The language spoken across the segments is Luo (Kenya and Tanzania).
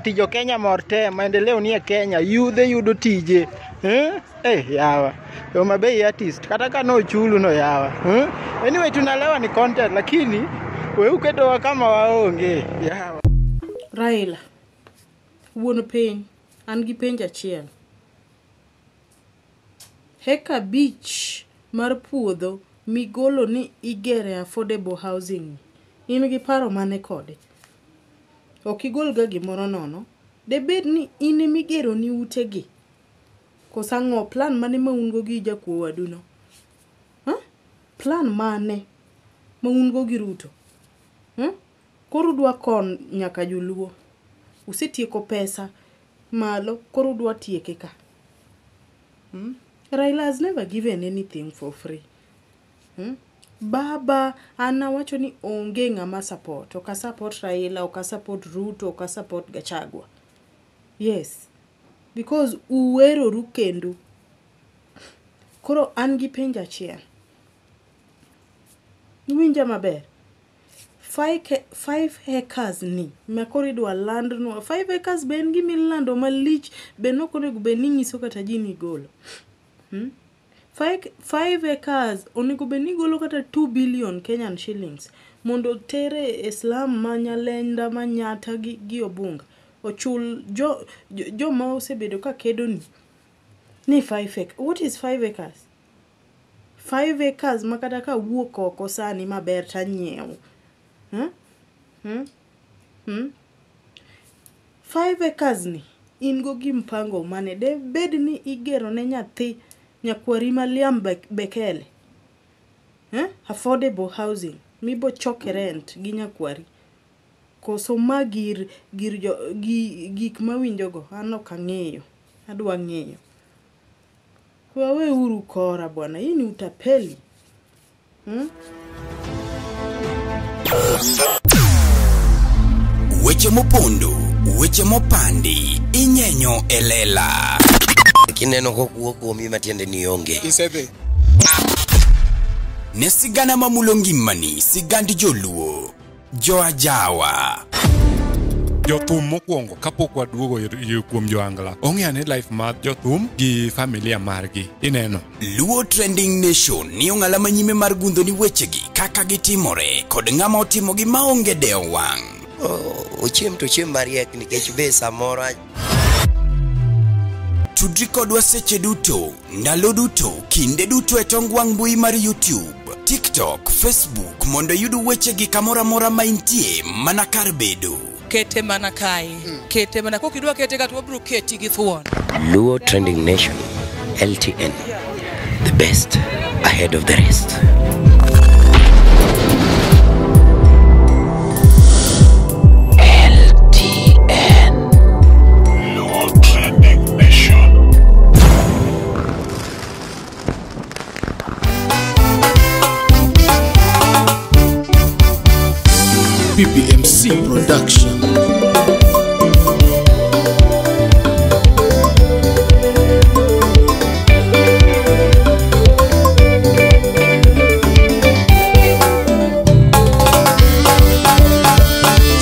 Ati jo Kenya mor te, maendeleo ni e Kenya, yudhe yudo tije. Yawa. Homa Bay artist kata ka no chulu no yawa. Anyway tunalewa ni content lakini we uketowa kama waonge. Yawa. Raila wuon piny an gi penjo achiel. Heka 5 mar puodho migolo ni igere affordable housing. In gi paro mane kode? Ok igol ga gimoro nono. Debed ni in emigero ni utegi. Koso ang'o plan mane ma un go gi jakuo wadu no? Plan mane ma un go gi Ruto? Koro udwa kon nyaka joluo. Usetieko pesa malo, koro udwa tieke ka. Raila has never given anything for free. Baba an awacho ni onge ng'ama support. Ok a support Raila, ok a support Ruto, ok a support Gachagua. Yes. Because uweroru kendu. Koro an gi penjo achiel. Iwinja maber. 5 acres ni ma koro idwa landnwa. 5 acres be en gima ilando malich be nok onego bed ni inyiso kata ji ni igolo. 5 acres onego bed ni igolo kata 2 billion Kenyan shillings mondo tere e slum ma Nyalenda, Manyata gi Obunga. Ochul joma osebedo ka kedo ni 5 acres. What is 5 acres? 5 acres ma kata ka wuok oko sani maber tanyiewo. 5 acres ni in go gi mpango mane? De bed ni igero ne nyathi nyakwari ma Liam Bekele. Affordable housing mibo choke rent gi nyakwari. Koso ma gir gik mawinjogo an ok ang'eyo. Adwa ng'eyo. Waweuru kora bwana, hii ni utapeli. Weche mopondo, weche mopandi, inyenyo elela. Kineno kokuo kuomi matiende ni onge. Isedhi. Ne sigana mamulo ngimani, sigand joluo, joajawa. Jothum mokwongo kapok waduogo kuom joangla ong'eyo ni life mar jothum gi familia margi ineno. Luo Trending Nation ni ong'ala manyime mar gundho ni wechegi kaka gitimore kod ng'ama otimogi maonge dewo wang'. Ochiem to chiem mariek nikech be samoro. Tudri kodwa seche duto, ndalo duto, kinde duto e tong wang' mbui mar YouTube, TikTok, Facebook mondo iyud wechegi kamoro amora ma intie mana kar bedo. Kete mana kae, kete mana kokidwa kete ka to wabiro keti gi thuon. Luo Trending Nation, LTN, the best ahead of the rest. LTN, Luo Trending Nation. PPMC Production.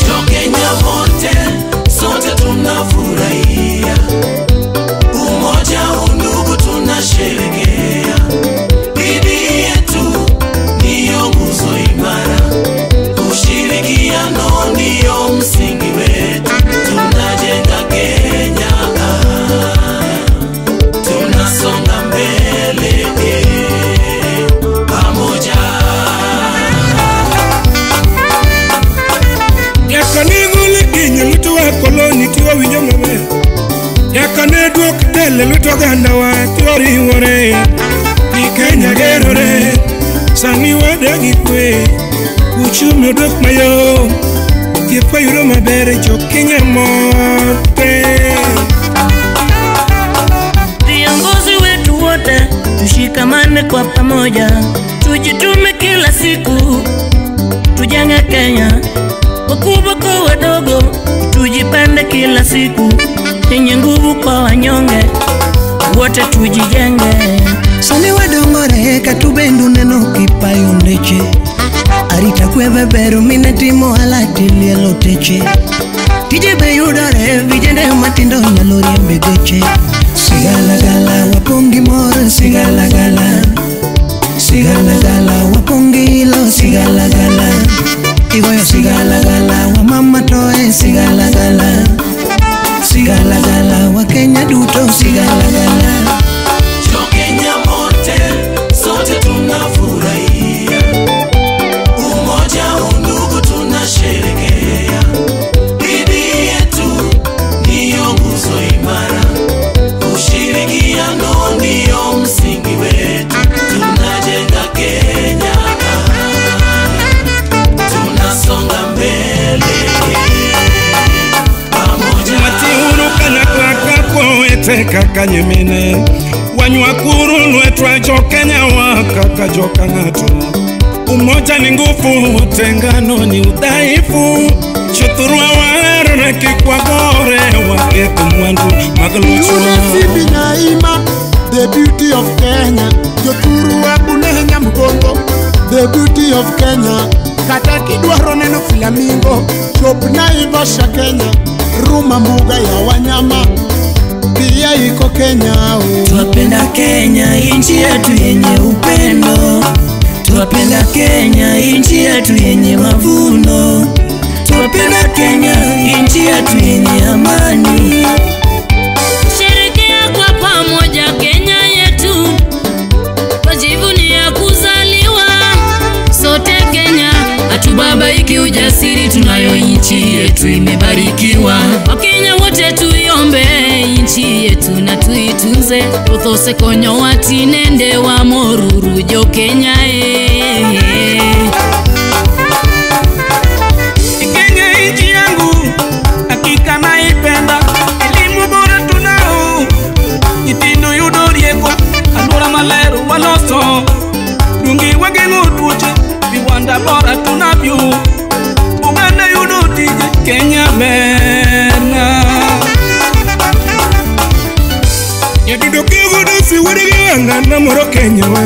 Jokenya wote sote tunafurahia, umoja undugu tunasherehekea, bidii yetu ndiyo nguzo imara, ushirikiano ndiyo msingi wetu, tunajenga Kenya, tunasonga mbele pamoja. Nyaka ne gole piny lwet wakoloni tiwa winjo maber. Nyaka ne duok telo lwet ogandawa tiwa riwore. Ni Kenya gerore, sani wadak gi kwe. Uchumi odok mayom, thieth wayudo maber, jo Kenya mor te. Viongozi wetu wote tushikamane kwa pamoja, tujitume kila siku, tujenge Kenya. Wakubwa kwa wadogo, tujipande kila siku, yenye nguvu kwa wanyonge, wote tujijenge. Sani wadongore katubendu neno kipayo ndeche, arita kwe beberu mine timo alati lielo teche. Tije be yudore vijende matindo nyalo riembe geche. Sigalagala wapongi mor sigalagala. Sigalagala wapongi ilo sigalagala. Igoyo sigalagala wamama toe sigalagala. Sigalagala Wakenya duto sigalagala. Kenya mote sote tunafurahia, umoja undugu tunasherekea, bidii yetu ndiyo nguzo imara, ushirikiano ndiyo msingi wetu, tunajenga Kenya, tunasonga mbele pamoja. Matiuru kana kwaka kaka nyemene wanywakuru lwetwa jokenya wakaka joka ng'ato. Umoja ni nguvu, utengano ni udhaifu. Chothurwa warore kikwagore waketho mwandu mag lochwa. Phoebe Nyaima, the beauty of Kenya. Jothurwa bunenya mgongo, the beauty of Kenya. Kata kidwaro neno flamingo, chop Naivasha Kenya. Ruma mbuga ya wanyama pia iko Kenya. Twapenda Kenya, nchi yetu yenye upendo. Twapenda Kenya, nchi yetu yenye mavuno. Twapenda Kenya, nchi yetu yenye amani. Sherekea kwa pamoja Kenya yetu, twajivunia kuzaliwa sote Kenya. Hatubabaiki ujasiri, tunayo nchi yetu imebarikiwa. Wakenya wote tuiombe nchi yetu na tuitunze. Uthose konyo watinende wa moruru jo Kenya. Kenya nchi yangu hakika naipenda, elimu bora tunao, nyithindo yudo rieko, alwora maler waloso, dungi wageng'o tuoche, viwanda bora tunavyo, oganda yudo tije, Kenya berna. Nyadundo kiugodo siwuod gi wanga, namoro Kenya wa,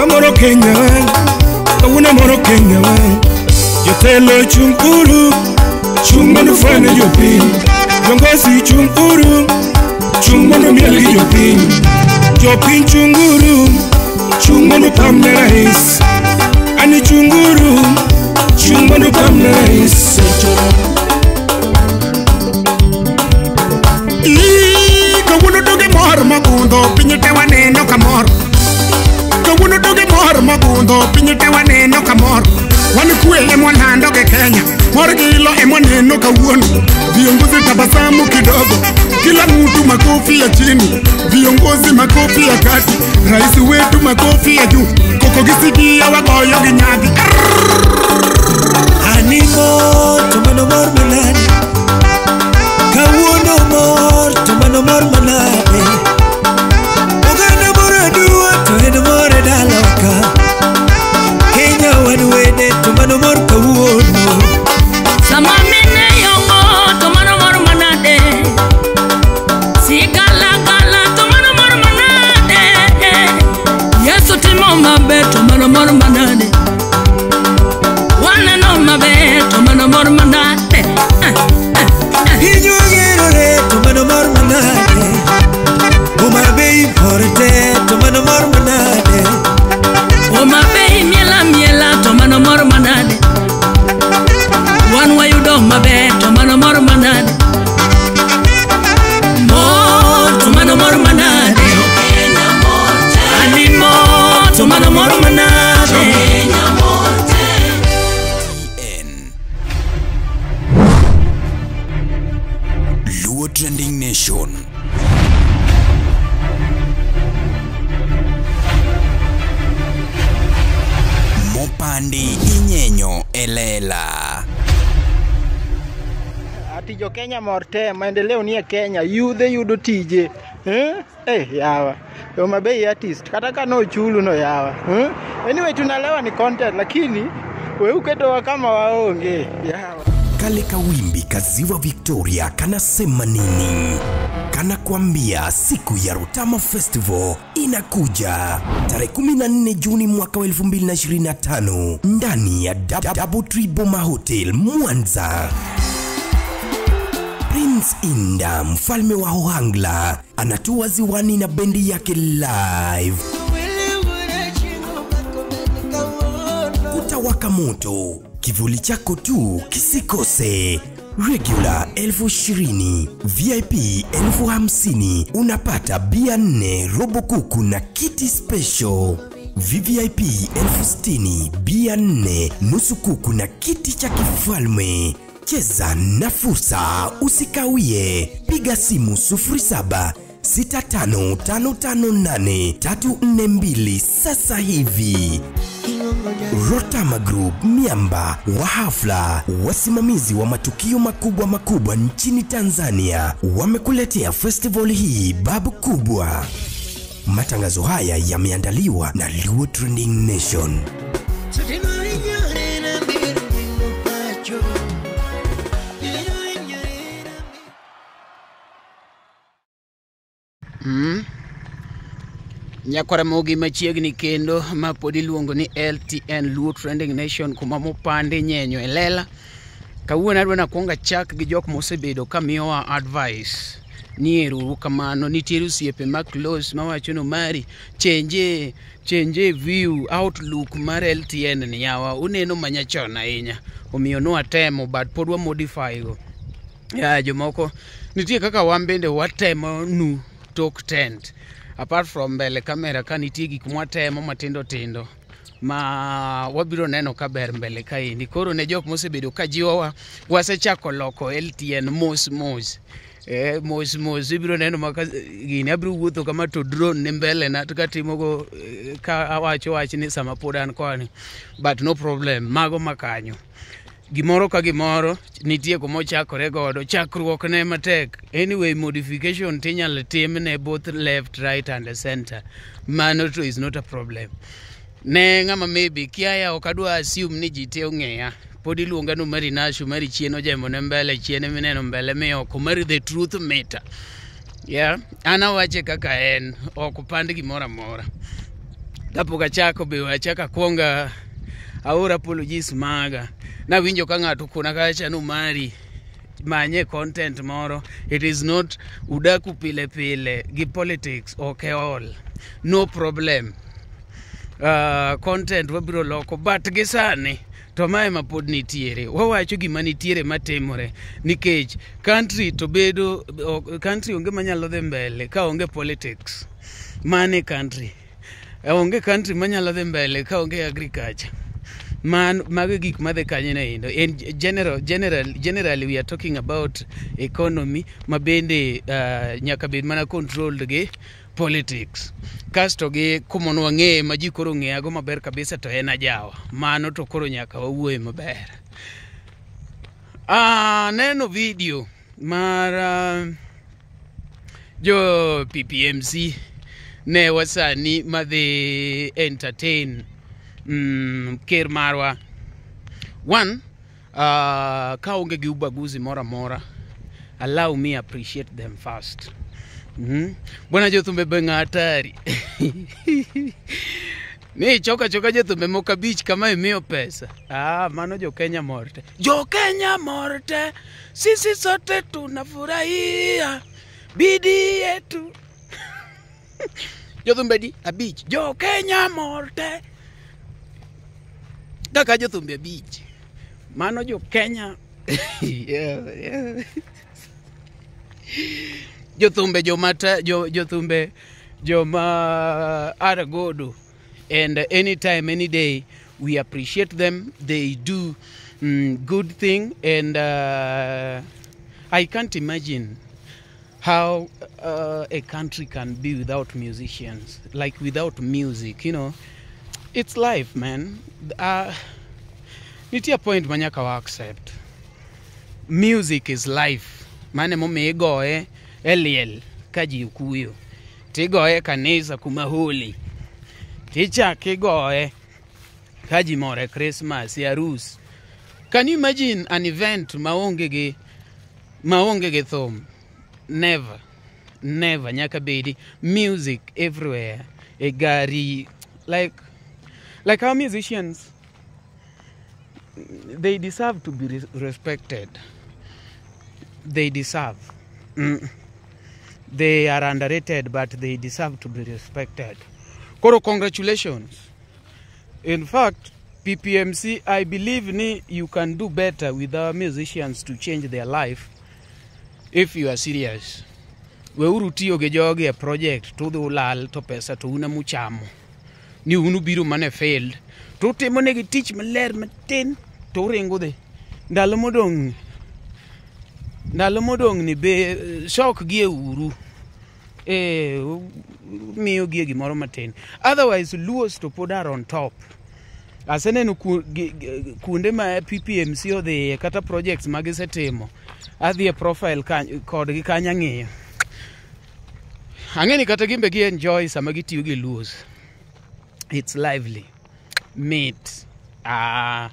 amoro Kenya wa, kawuono amoro Kenya wa. Jotelo chung' uru, chung' mondo fwene jopiny. Viongozi chung' uru, chung' mondo miel gi jopiny. Jopiny chung' uru, chung' mondo pamne rais. Ani chung' uru, chung' mondo pamne rais. Kawuono doge mor mogundho, piny te waneno kamor. Kawuono doge mor mogundho, piny te waneno kamor. Wan kwe emwalando ge Kenya, mor gi ilo emwaneno kawuono. Viongozi tabasamu kidogo, kila mtu makofi ya chini, viongozi makofi ya kati, rais wetu makofi ya juu. Koko gisikia wagoyo gi nyadhi. Ani mor to mano mor manade, kawuono mor to mano mor manade. Oganda mor aduwa to en mor e dalawa ka. Kenya wan wede to mano mor kawuono. Sama mine yongo to mano mor manade, sigalagala to mano mor manade. Yesu timo maber to mano mor manade, waneno maber to mano mor manade. Pinywa gerore to mano mor manade, Homa Bay mor te to mano mor manade. Homa Bay miela miela to mano mor manade, wan wayudo maber to mano mor manade. Mor to mano mor manade, ani mor to mano mor manade. Luo Trending Nation. Mopandi inyenyo elela. Ati jo Kenya mor te, maendeleo ni e Kenya, yudhe yudo tije. Yawa. Homa Bay artist, kata ka nochulu no yawa. Anyway, tunalewa ni content, lakini we uketowa kama waonge. Yawa. Kale kawimbi kaziwa Victoria kanasema nini? Kana kuambia siku ya Rutama Festival inakuja tarehe 14 Juni mwaka 2025 ndani ya Double Tree Boma Hotel Mwanza. Prince Inda, mfalme wa Ohangla, anatua ziwani na bendi yake live. Kutawaka moto, kivuli chako tu kisikose. Regular 20,000, VIP 50,000, unapata bia 4, robo kuku na kiti special. VVIP 60,000, bia 4, nusu kuku na kiti cha kifalme. Cheza na fursa, usikawie. Piga simu 07 65558 342 sasa hivi. Rotama Group, miamba wa hafla, wasimamizi wa matukio makubwa makubwa nchini Tanzania, wamekuletea festival hii babu kubwa. Matangazo haya yameandaliwa na Luo Trending Nation. Nyakwara mogi machiegni kendo ma pod iluongo ni LTN Luo Trending Nation kuma mopande nyenyo e lela. Kawuono adwa nakwong achak gi jok mosebedo ka miyowa advice ni ero kamano. Nitiere osiepe ma close mawacho ni Omari change change view outlook mar LTN ni yawa uneno manyachon ahinya, omiyo nwatemo but pod wa modify go. Ya jomoko nitie kaka wan bende watemo nu tok tent apart from mbele kamera ka nitie gik mwatemo matindo tindo ma wabiro neno ka ber mbele kaendi. Koro ne jok mosebedo ka jiwowa, wasechako loko LTN mos mos. Mos mos ibiro neno maka gini abiro wuotho kama to drone ni mbele na to katimogo ka awacho wach ni sama pod an koni, but no problem. Mago makanyo gimoro ka gimoro nitie kuma ochakore godo, chakruok ne matek. Anyway, modification tinyalo tim ne both left, right and center. Mano to is not a problem. Ne ng'ama maybe kiaya ok adwa assume ni ji te ong'eya. Pod iluonga ni Omari Nash, Omari chien ojembo ne mbele, chien mineno mbele mi oko, Omari the truth meter. Yeah, an awache kaka en, ok pand gimoro amora. Kapok achako be achako akwonga aora apologies maga. Nawinjo ka ng'ato kona kacha ni Omari manye content moro. It is not udaku pile pile gi politics ok all. No problem. Content wabiro loko, but gi sani to mae ma pod nitiere. Wawacho gima nitiere matimore nikech country to bedo country onge manyalo dhi mbele ka onge politics. Mane country? Onge country manyalo dhi mbele ka onge agriculture. Man, mago gik madhi kanyo endo. In generally we are talking about economy ma bende nyaka bed mana controlled gi politics. Kasto gi kuma nwang'eye ma ji koro ng'eyago maber kabisa to en ajawa. Mano to koro nyaka wawuoye maber. Neno video mar jo PPMC ne wasani madhi entertain ker marwa. One, ka onge gi ubaguzi moro amora, allow me appreciate them first. Bwana jothumbe be ng'atari. Ni choka choka jothumbe moko abich kama imiyo pesa. Mano jo Kenya mor te. Jo Kenya mor te, sisi sote tunafurahia bidii yetu. Jothumbe di abich. Jo Kenya mor te. Kaka jothumbe abich. Mano jo Kenya. Yeah. Jothumbe jomata jothumbe joma aragodo, and anytime any day we appreciate them. They do good thing, and I can't imagine how a country can be without musicians, like without music, you know. It's life, man. Nitie point manyaka wa accept. Music is life. Mane momiyo igoye e liel ka ji okuyo, tigoye e kanisa kuma holy, tichak igoye ka ji mor e Christmas, e arus. Can you imagine an event maonge gi thum? Never, never. Nyaka bedi music everywhere. E gari, like our musicians, they deserve to be respected. They deserve. They are underrated, but they deserve to be respected. Koro congratulations. In fact, PPMC, I believe ni you can do better with our musicians to change their life if you are serious. Weuru tiyo gi jogi e project to udhi ulal to pesa to un emuchamo. Ni un ubiro mana e field to utimo negi tich maler matin to uringo dhi. Ndalo modong' ndalo modong' ni be sok gi e uru. Eh, miyo gi e gimoro matin. Otherwise, Luos to pod are on top. Aseneno kuonde ma PPMC odhiye kata projects ma gisetimo. Adhi e profile kodgi kanyo ang'iyo. Ang'e ni kata gimbe gi enjoy sama gitiyo gi Luos. It's lively. Mit. Ah,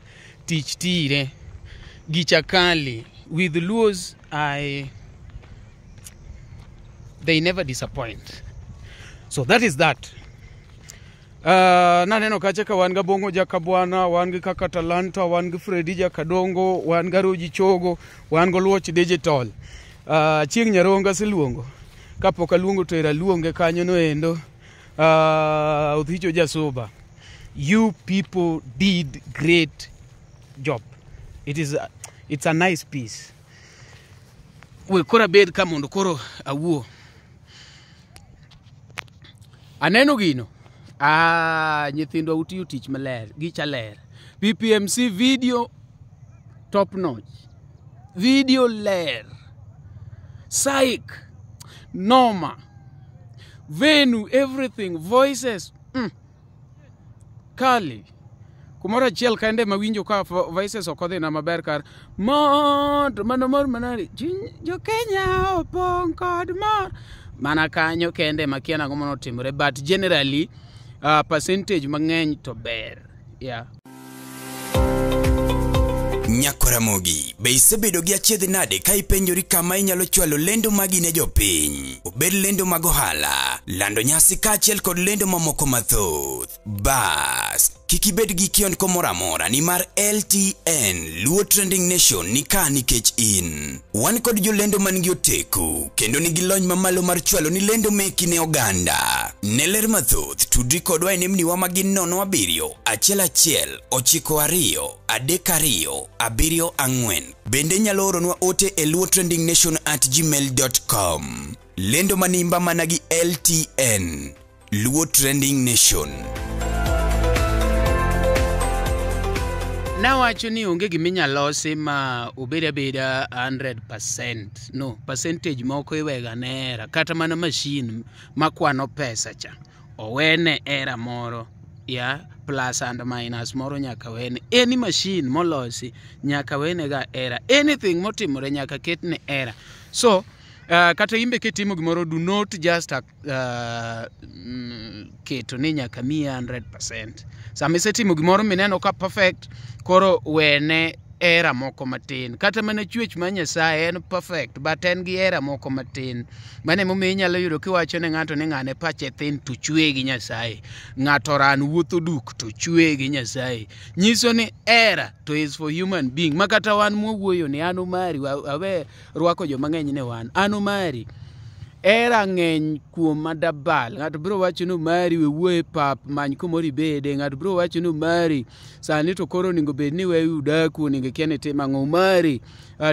tich tire. Gichakali. With Luos, they never disappoint. So that is that. Naneno kacha ka wan ga Bongo Jakabwana, wan gi Kaka Talanta, wan gi Fredi Jakadongo, wan ga Roji Chogo, wan go Luoch Digital. Chieng' Nyaronga aseluongo. Kapok aluongo to era aluonge kanyo no endo. Othicho Jasuba. You people did great job. It's a nice piece. We koro abed ka mondo koro awuo. Aneno gino. Ah, nyithindwa utiyo tich maler, gicha ler. PPMC video top notch. Video ler. Psych. Noma. Venue, everything, voices. Kali. Kumoro achiel kende mawinjo ka voices ok odhina maber kar mor to mano mor manade chuny jo Kenya opong' kod mor mana kanyo kende makia nang'o manotimore, but generally percentage mang'eny to ber, yeah. Nyakoramogi, be isebedo gi achiedh nade ka ipenjori kama inyalo chwalo lendo magi ne jopiny? Obed lendo mag ohala, lando nyasi kaachiel kod lendo mamoko mathoth. Bas, kik ibed gi kiondko moro amora nimar LTN Luo Trending Nation ni ka nikech in. Wan kod jolendo man gi oteku kendo nigi lony mamalo mar chwalo ni lendo meki ne oganda. Ne ler mathoth, tudri kodwa e nembniwa ma gin 07 11 92 32 74. Bende inyalo oronwa ote e luotrendingnation@gmail.com. Lendo manimba mana gi LTN Luo Trending Nation. Nawacho ni onge giminyalo losi ma obed abeda 100%. No, percentage moko iwega ne error. Kata mana machine makwano pesa cha, owene error moro. Yeah, plus and minus moro nyaka wene. Any machine molosi nyaka wene ga error. Anything motimore nyaka ketne error. So, kata imbe kitimo gimoro, do not just keto ni nyaka miya 100%. Sama isetimo gimoro mineno ka perfect, koro wene error moko matin. Kata mana chwech mar Nyasaye en perfect, but en gi error moko matin. Mano emomiyo inyalo yudo kiwacho ne ng'ato ni ng'ane pache thin to chwe gi Nyasaye. Ng'ato ran wuotho duk to chwe gi Nyasaye. Nyiso ni error to is for human being. Ma kata wan mwawuoyo ni an Omari, awe rwako joma ng'eny ne wan. An Omari, error ng'eny kuom madabal. Ng'ato biro wacho ni Omari we wuo e pap, many kumoro ibede. Ng'ato biro wacho ni Omari sani to koro onego bed ni weyo udaku, onego ikia ni timo ang'o. Omari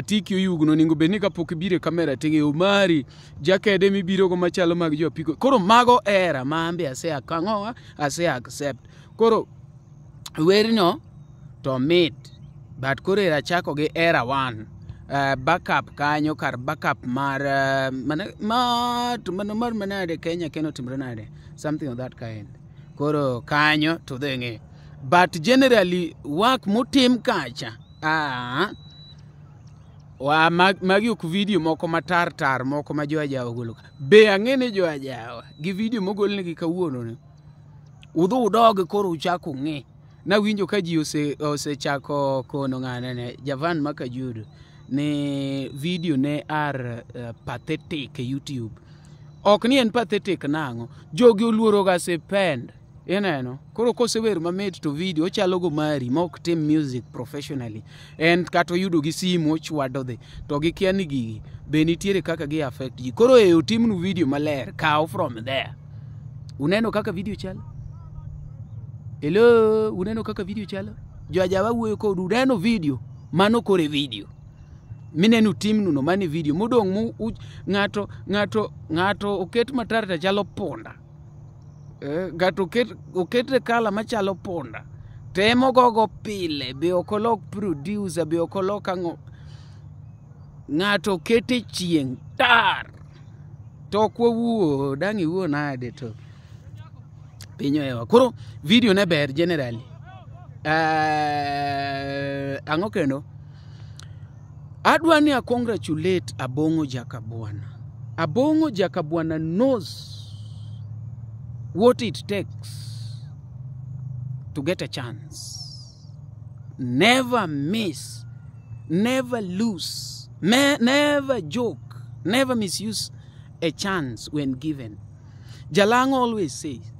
tiki oyugno, onego bed ni kapok ibiro e kamera ting'e. Omari jakede mibiro go machalo mag jo apiko. Koro mago error ma an be ase ang'owa, ase accept. Koro werno to mit, but koro era achako gi error 1. Backup kanyo kar backup mar mana ma to mano mar manade Kenya keno timre nade, something of that kind. Koro kanyo to dhi ng'i, but generally work motim kacha wa magi ok video moko matar tar moko ma jo ajawa ogolo ka. Be ang'e ni jo ajawa gi video mogol negi kawuono ni udhi udog koro uchak ung'i. Nawinjo ka ji osechako kono ng'ane ne Javan Makajudo ni video ne are pathetic e YouTube. Ok ni en pathetic nang'o, jogi oluoro ga sipend. Ineno? Koro kosewer mamit to video ochalo go mari ma ok tim music professionally. En kata oyudo gi simu ochwado dhi. To gikia ni gigi be nitiere kaka gi affect ji. Koro e otimnu video maler, kaw from there. Uneno kaka video chalo? Hello, uneno kaka video chalo? Jo ajawa wuoyo kodu, uneno video? Mano kore video. Mineno timnu no, mano e video. Modong' mu ng'ato ng'ato ng'ato oket matar to chalo punda. Ng'ato oket kala machalo punda. Temo gogo pile, be ok olok producer, be ok olok ang'o. Ng'ato okete chieng' tar. To ok wawuo, dang' iwuo nade to. Piny ohewa. Koro video ne ber generally. Ang'o kendo? Adwa ni a congratulate Abong'o Jakabwana. Abong'o Jakabwana knows what it takes to get a chance. Never miss, never lose, never joke, never misuse a chance when given. Jalang always says,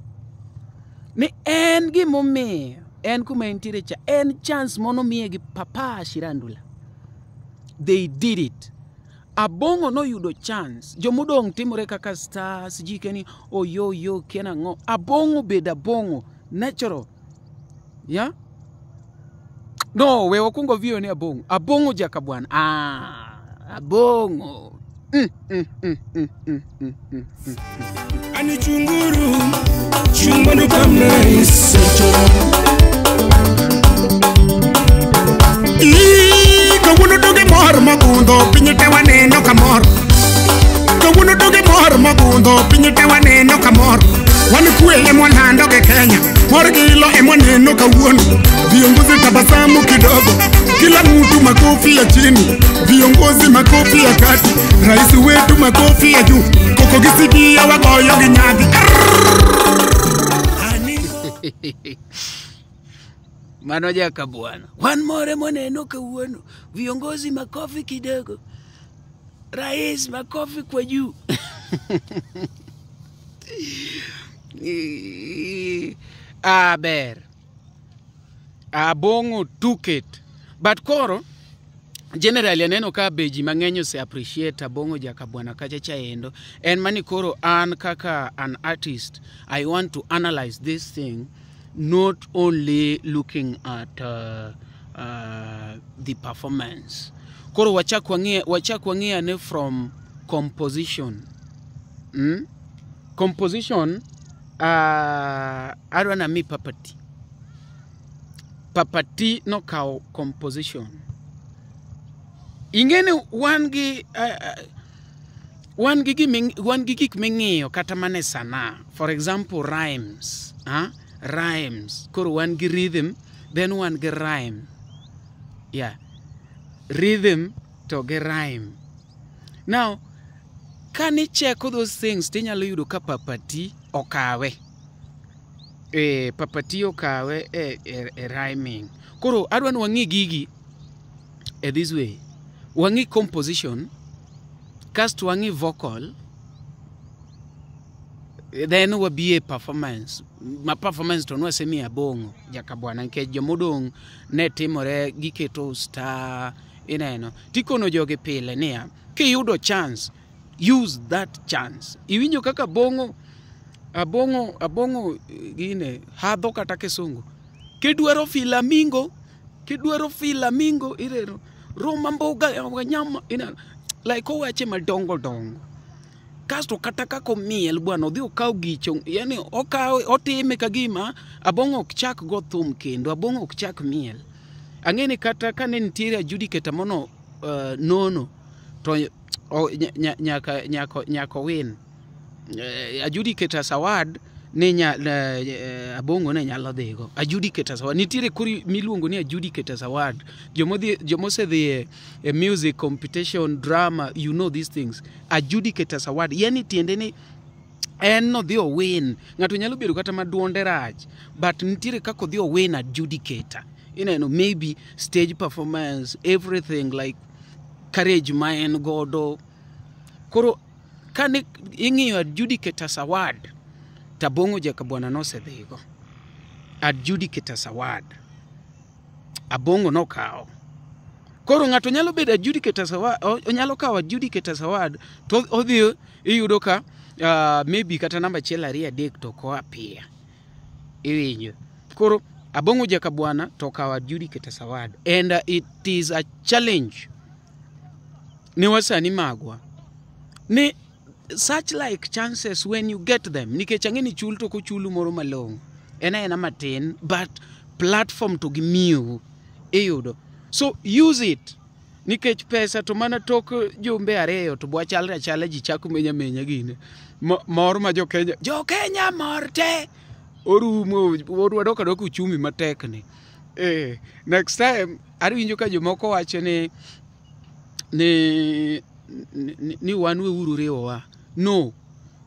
ni en gimomiyo, en kuma entiere cha, en chance monomiye gi Papa Shirandula. They did it. Abong'o noyudo chance. Jomodong' timore kaka stars, ji keni oyoyo kia nang'o. Abong'o bed abong'o, natural. Yeah? No, we wakungo vio ni Abong'o. Abong'o Jakabwana. Ah, Abong'o. Ani chunguru, chunguru kamna Kawuono doge mor mogundho piny te waneno kamor. Kawuono doge mor mogundho piny te waneno kamor. Wan kwe ema walando gi Kenya, mor gi ilo ema waneno kawuono. Viongozi tabasamu kidogo, kila mtu makofi ya chini, viongozi makofi ya kati, rais wetu makofi ya juu. Koko gi sidia wagoyo gi nyadhi. Mano Jakabwana. Wan more moneno kawuono. Viongozi makofi kidogo. Rais makofi kwa juu. Aber. Abong'o took it. But koro, generally aneno ka be ji mang'eny ose appreciate Abong'o Jakabwana kacha chaendo. En mani koro an kaka an artist, I want to analyze this thing not only looking at the performance. Koro wachak wang'i ane from composition. Composition, adwa nami Papati. Papati nokawo composition. Ing'eni wan gi gik ming'iyo kata mana e sanaa. For example, rhymes. Rhymes. Koro wan gi rhythm, then wan gi rhyme. Yeah. Rhythm to gi rhyme. Now, kani cheko those things, tinyalo yudo ka Papati okawe. Papati okawe e rhyming. Koro adwa ni wang'i gigi e this way. Wang'i composition, kasto wang'i vocal, then wabi e performance. Ma performance to nwasemi Abong'o Jakabwana nikech jomodong' ne timore giketo star ineno. Tikono jogi pile niya, kiyudo chance, use that chance. Iwinjo kaka Abong'o gine hadho kata kisungu. Kidwaro filamingo irero. Roma mboga wanyama ineno. Like owache madongo dongo. Kasto kata kako miel bwana odhi okaw gicho, yani okaw otime kagima Abong'o ok chak go thum kendo, Abong'o ok chak miel. Ang'e ni kata kane nitiere adjudicator mono nono to nyaka win. Adjudicators award ne Abong'o ne nyalo dhigo. Adjudicators award nitiere kori miluongo ni adjudicators award. Jomosedhi e music competition, drama, you know these things. Adjudicators award yani tiende ni en nodhi owin. Ng'ato nyalo bedo kata ma duonde rach, but nitiere kaka odhi owin adjudicator. Ineno maybe stage performance, everything like courage ma en godo. Koro kane ing'iyo adjudicators award, Tabong'o Jakabwana nosedhigo. Adjudicators Award. Abong'o nokawo. Koro ng'ato nyalo bedo adjudicators award, onyalo kawo adjudicators award to odhi iyudo ka maybe kata namba 1 2 3 to ok oappear. Iwinjo. Koro Abong'o Jakabwana to okawo adjudicators award and it is a challenge ne wasani magwa ni such like chances when you get them, nikech ang'e ni chul to ok ochulu moro malong'o, en aena matin, but platform to gimiyou iyudo, so use it, nikech pesa to mana tok jumbe 2 to bwachalre achala ji chako menya menya gine mor ma jo Kenya mor te orumo, wadok adoka uchumi matek ni. Next time awinjo ka jomoko wacho ni wan weuru riwowa. No,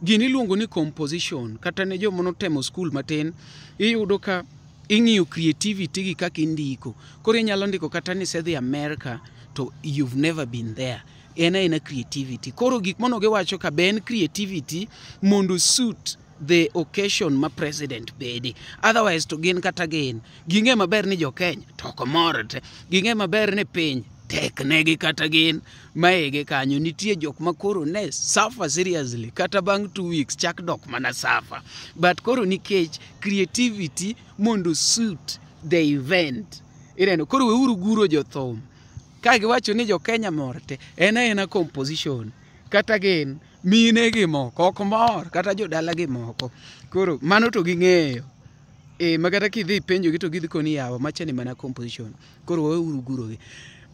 gini iluongo ni composition. Kata ne joma notemo skul matin, iyudo ka ing'iyo creativity gi kaka indiko. Koro inyalo ndiko kata ni isedhi America to you've never been there. En aena creativity. Koro gik mano giwacho ka be en creativity mondo suit the occasion ma president bede. Otherwise to gin kata gin. Ging'e maber ni jo Kenya to ok mor te. Ging'e maber ni piny tek negi kata gin maege kanyo nitie jok ma koro ne suffer seriously kata bang' 2 weeks chak dok mana suffer, but koro nikech creativity mondo suit the event, ineno. Koro weuru guro jothum ka giwacho ni jo Kenya mor te, en aena composition, kata gin mine gi moko ok mor kata jodala gi moko, koro mano to ging'eyo e ma kata kidhi ipenjogi to gidhi koni yawa macha ni mana composition. Koro weuru gurogi,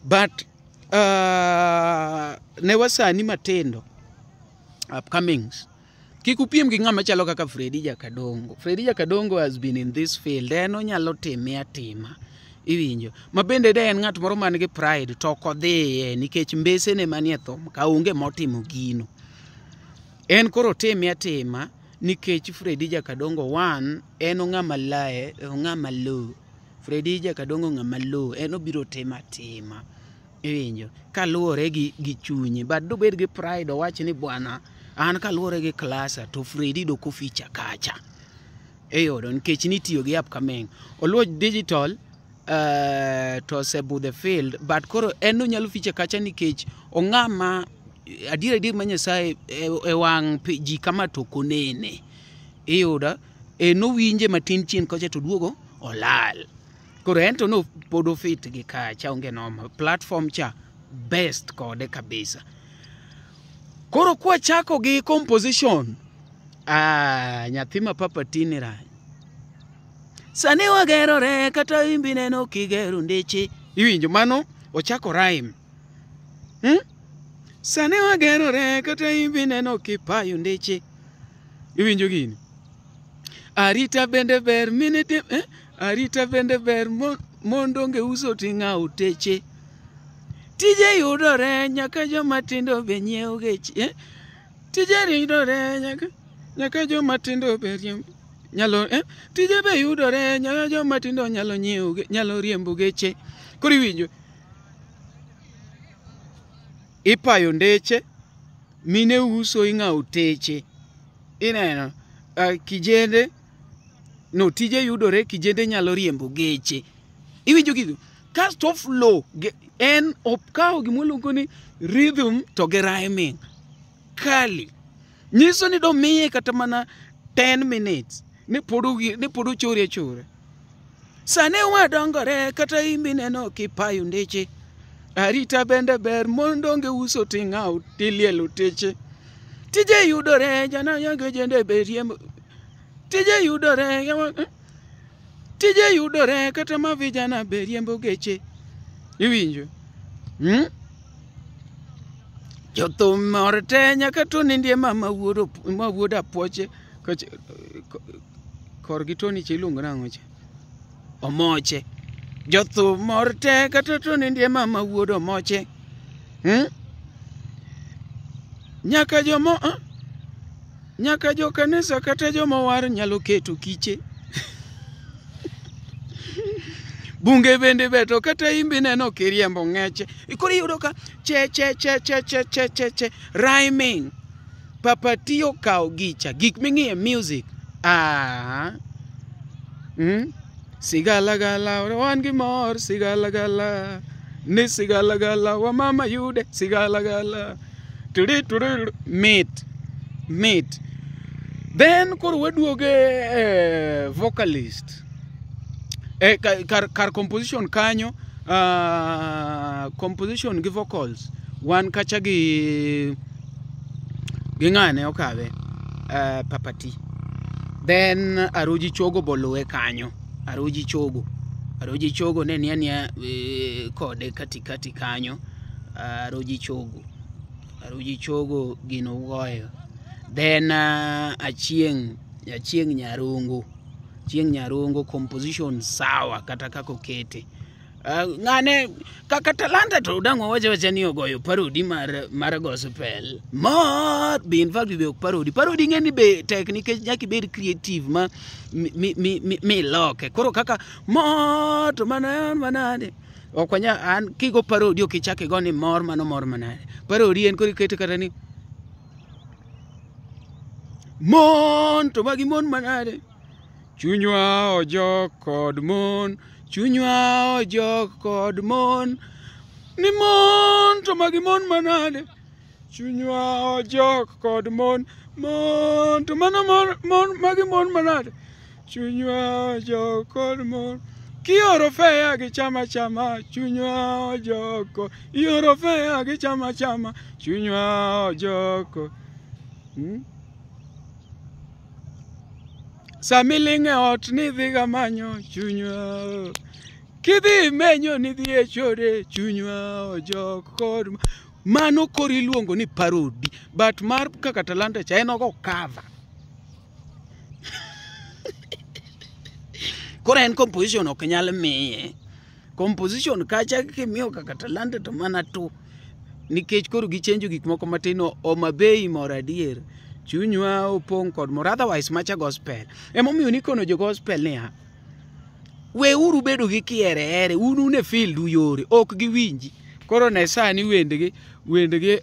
but ne wasani matindo, upcomings, kik upiem gi ng'ama chalo kaka Freddy Jakadongo. Freddy Jakadongo has been in this field, en onyalo time atima, iwinjo, ma bende de en ng'at moro man gi pride to ok odhiye nikech mbesene manie thum ka onge motimo gino. En koro time atima nikech Freddy Jakadongo one en ong'ama lae, ong'ama low. Freddy Jakadongo ng'ama low, en obiro timo atima, iwinjo, kaluwore gi chunye, but dobed gi pride owach ni bwana an kaluwore gi klasa to Freddy dok oficha kacha, iyudo, nikech nitiyo gi upcoming Oluoch Digital to osebudho e field, but koro en onyalo ficha kacha nikech ong'ama adier adier ma Nyasaye e wang' ji kama to ok onene, iyudo, e nowinje matin chien kocha to duogo olal. Koro en to no pod ofit gi kacha, onge noma, platform cha best kode kabisa. Koro kwachako gi composition, nyathi ma Papa Tini rany. Sani wagerore kata imbi neno kigero ndeche. Iwinjo mano ochako rhyme. Sani wagerore kata imbi neno kipayo ndeche. Iwinjo gini? Arita bende ber mine eh? Arita bende ber mondo onge uso ting'awo teche. Tije yudore nyaka joma tindo be nyiewo geche. Eh? Tije yudore nyaka joma tindo be riembo nyalo, eh? Tije be yudore nyaka joma tindo nyalo nyiewo nyalo riembo geche. Koro iwinjo ipayo ndeche, mine uso ing'awo teche. Ineno, kijende no tije yudore, kijende nyalo riembo geche. Iwinjo gigo? Kasto flow en okawo gima ni rhythm to gi rhyming. Kali. Nyiso ni domiye kata mana 10 minutes ni pod ochore achora. Sani wadongore kata imbi neno kipayo ndeche. Arita bende ber mondo onge uso ting'awo tilielo teche. Tije yudore jana jende be riembo. Tije yudore tije yudore kata ma vijana be riembo geche. Iwinjo? Jothum mor te nyaka to nindie mama wuod apuoche korgi Tony cha iluongo nang'o cha? Omoche. Jothum mor te kata to nindie mama wuod omoche. Nyaka jomo nyaka jo kanisa kata joma war nyalo keto kiche. Bunge bende beto kata imbi neno kiriembo ng'eche. Koro iyudo ka che che che che che che che che rhyming. Papa T okawo gicha gik ming'iye music. Sigalagala wan gi mor sigalagala ni sigalagala wa mama yude sigalagala turi turi mit mit. Then koro waduoge vocalist kar composition kanyo, composition gi vocals wan kacha gi ng'ane okawe Papati. Then Aruji Chogo boluwe kanyo. Aruji Chogo ne nia kode katikati kanyo. Aruji Chogo gino goyo. Then Achieng Nyarungu composition sawa kata kako kete. Ng'ane kaka Talanta to dang wawacho wacha ni ogoyo parody mar gospel. Mor be in fact be ok parody. Parody ng'eni be tek nikech nyaka ibed creative ma mi loke. Koro kaka mor to mano manade. Ok wanya an kigo parody ok ichak igo ni mor mano mor manade. Parody en koro ikete kata ni mon to magi mon manade. Chunywa ojok kod mon. Chunywa ojok kod mon. Ni mon to magi mon manade. Chunywa ojok kod mon. Mon to mano mon magi mon manade. Chunywa ojok kod mon. Kioro fea gi chama chama. Chunywa ojok. Ioro fea gi chama chama. Chunywa ojok. Samilinge ot ni dhiga manyo chunywa. Kidhi menyo ni dhi e chode chunywa ojok kod mano koro iluongo ni parody. But mar kaka Talanta cha en ogo cover. Koro en composition ok nyal miye. Composition kacha kimiyo kaka Talanta to mana tu. Nikech koro gichenjo gik moko matin. Homa Bay mor adier. Chunywa opong' kod mor. Otherwise macha gospel. Emomiyo nikono jo gospel niya, weuru bedo gi kierere, un une field uyore, ok giwinji. Koro ne sani wendgi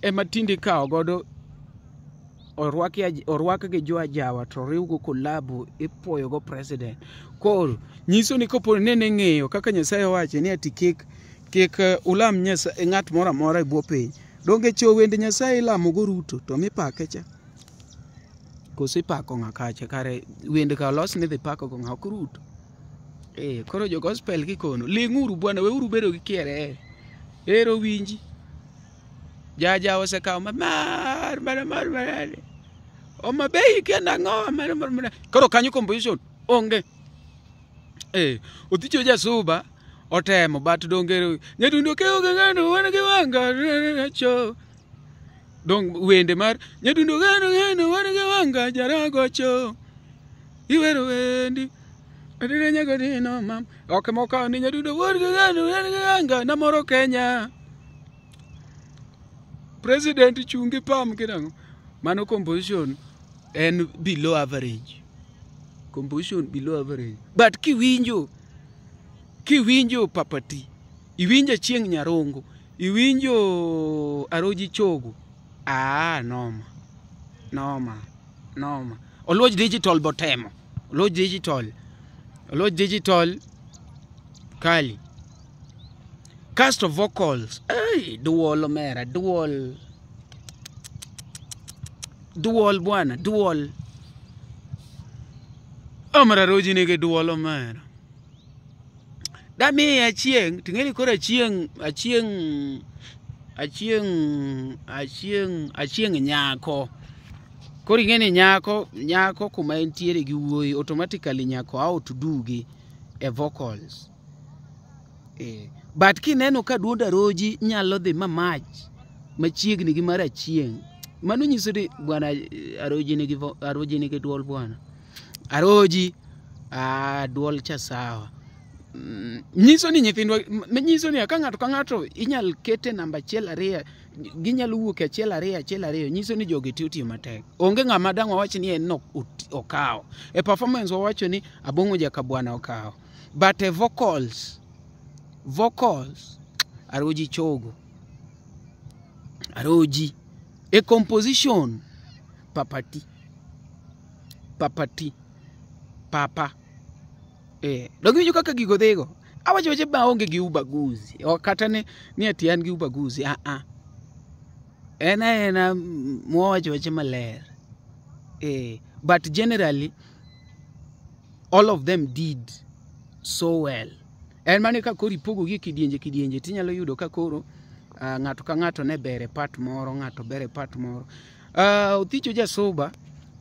ema tinde ikawo godo orwak gi jo ajawa to oriwgo kolabo ipuoyogo president. Koro nyiso ni kopo nene ng'eyo kaka Nyasaye owacho ni ati kik ulam Nyasaye ng'at moro amora e bwo piny. Donge cho wende Nyasaye ilamo go Ruto to mipake cha. Koso ipako ng'a kacha kare wende ka olos ni dhi pako go ng'a ok Ruto. Koro jo gospel kikono ling'uru bwana, weuru bedo gi kierere. Ero winji. Jaja osekawo mamar mar mar mar. Homa Bay kenda ng'o mar mar mar. Koro kanyo composition onge. Othicho Jasuba otemo but donge nyadundo ke onge ng'ano wan gi wanga cho. Dong wende mar nyadundo ng'ano ng'ano wan gi wanga jarago cho. Iwero wendi. Adire nyagodino mam. Ok moka ni nyadundo wan gi ng'ano wan gi wanga namoro Kenya. President chungi pam kinang'o. Mano composition en below average. Composition below average. But kiwinjo Papati, iwinjo Achieng' Nyarongo, iwinjo Aroji Chogo. Noma. Noma. Oluoch digital botemo. Oluoch digital kali. Cast of vocals. Hey, duol omera, duol. Duol bwana, duol. Omera Aroji nigi duol omera. Dami Achieng', ting'eni koro Achieng' nyako. Koro ing'eni nyako kuma entiere gi wuoyi, automatically nyako out dugi e vocals. But kineno ka duond Aroji nyalo dhi mamach machiegni gi mar Achieng', mano nyiso ni bwana Aroji nigi duol bwana. Aroji duol cha sawa. Nyiso ni nyithindwa, nyiso ni ka ng'ato ka ng'ato inyal kete namba 1 2, ginyalo wuok 1 2 1 2, nyiso ni jogi tiyo matek. Onge ng'ama dang' wawach ni en no okawo. E performance wawacho ni Abong'o Jakabwana okawo. But e vocals Aroji Chogo. Aroji. E composition Papati. Papa. Donge iwinjo kaka gigo dhigo? Awacho weche maonge gi ubaguzi. Ok kata ni ati an gi ubaguzi. Ah ah. En aena mwawacho weche maler. But generally, all of them did so well. En mane ka koro ipogogi e kidienje kidienje tinyalo yudo ka koro ng'ato ka ng'ato ne ber e part moro, ng'ato ber e part moro. Othicho Jasuba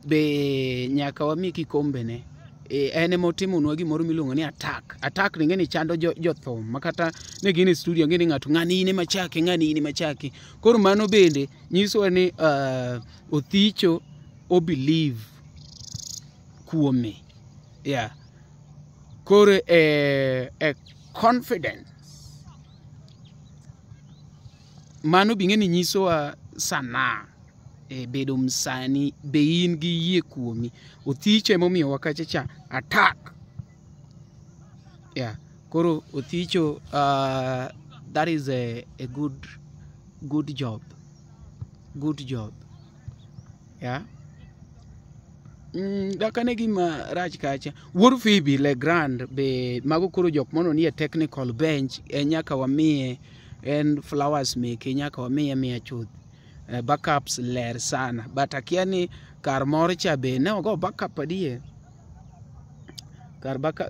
be nyaka wami kikombe ne. En ema otimonwa gimoro miluongo ni attack. Attack ni ng'eni chando jothum ma kata ne gin e studio ng'eni ng'ato ng'ani in ema chake, ng'ani in ema chake. Koro mano bende nyisowa ni Othicho o believe kuome. Yeah. Koro e confidence. Mano be ing'eni nyisowa sanaa. Bedo msanii be in gi yie kuomi. Othicho emomiyowa kacha cha attack. Yeah. Koro Othicho, that is a good job. Good job. Yeah. Dakane gima rach kacha. Wuod Phoebe Legrand be mago koro jok mono nie technical bench en nyaka wamiye en flowers meke nyaka wamiye miya chuth. Backups ler sana. But akia ni kar mor cha be ne ogo backup adier.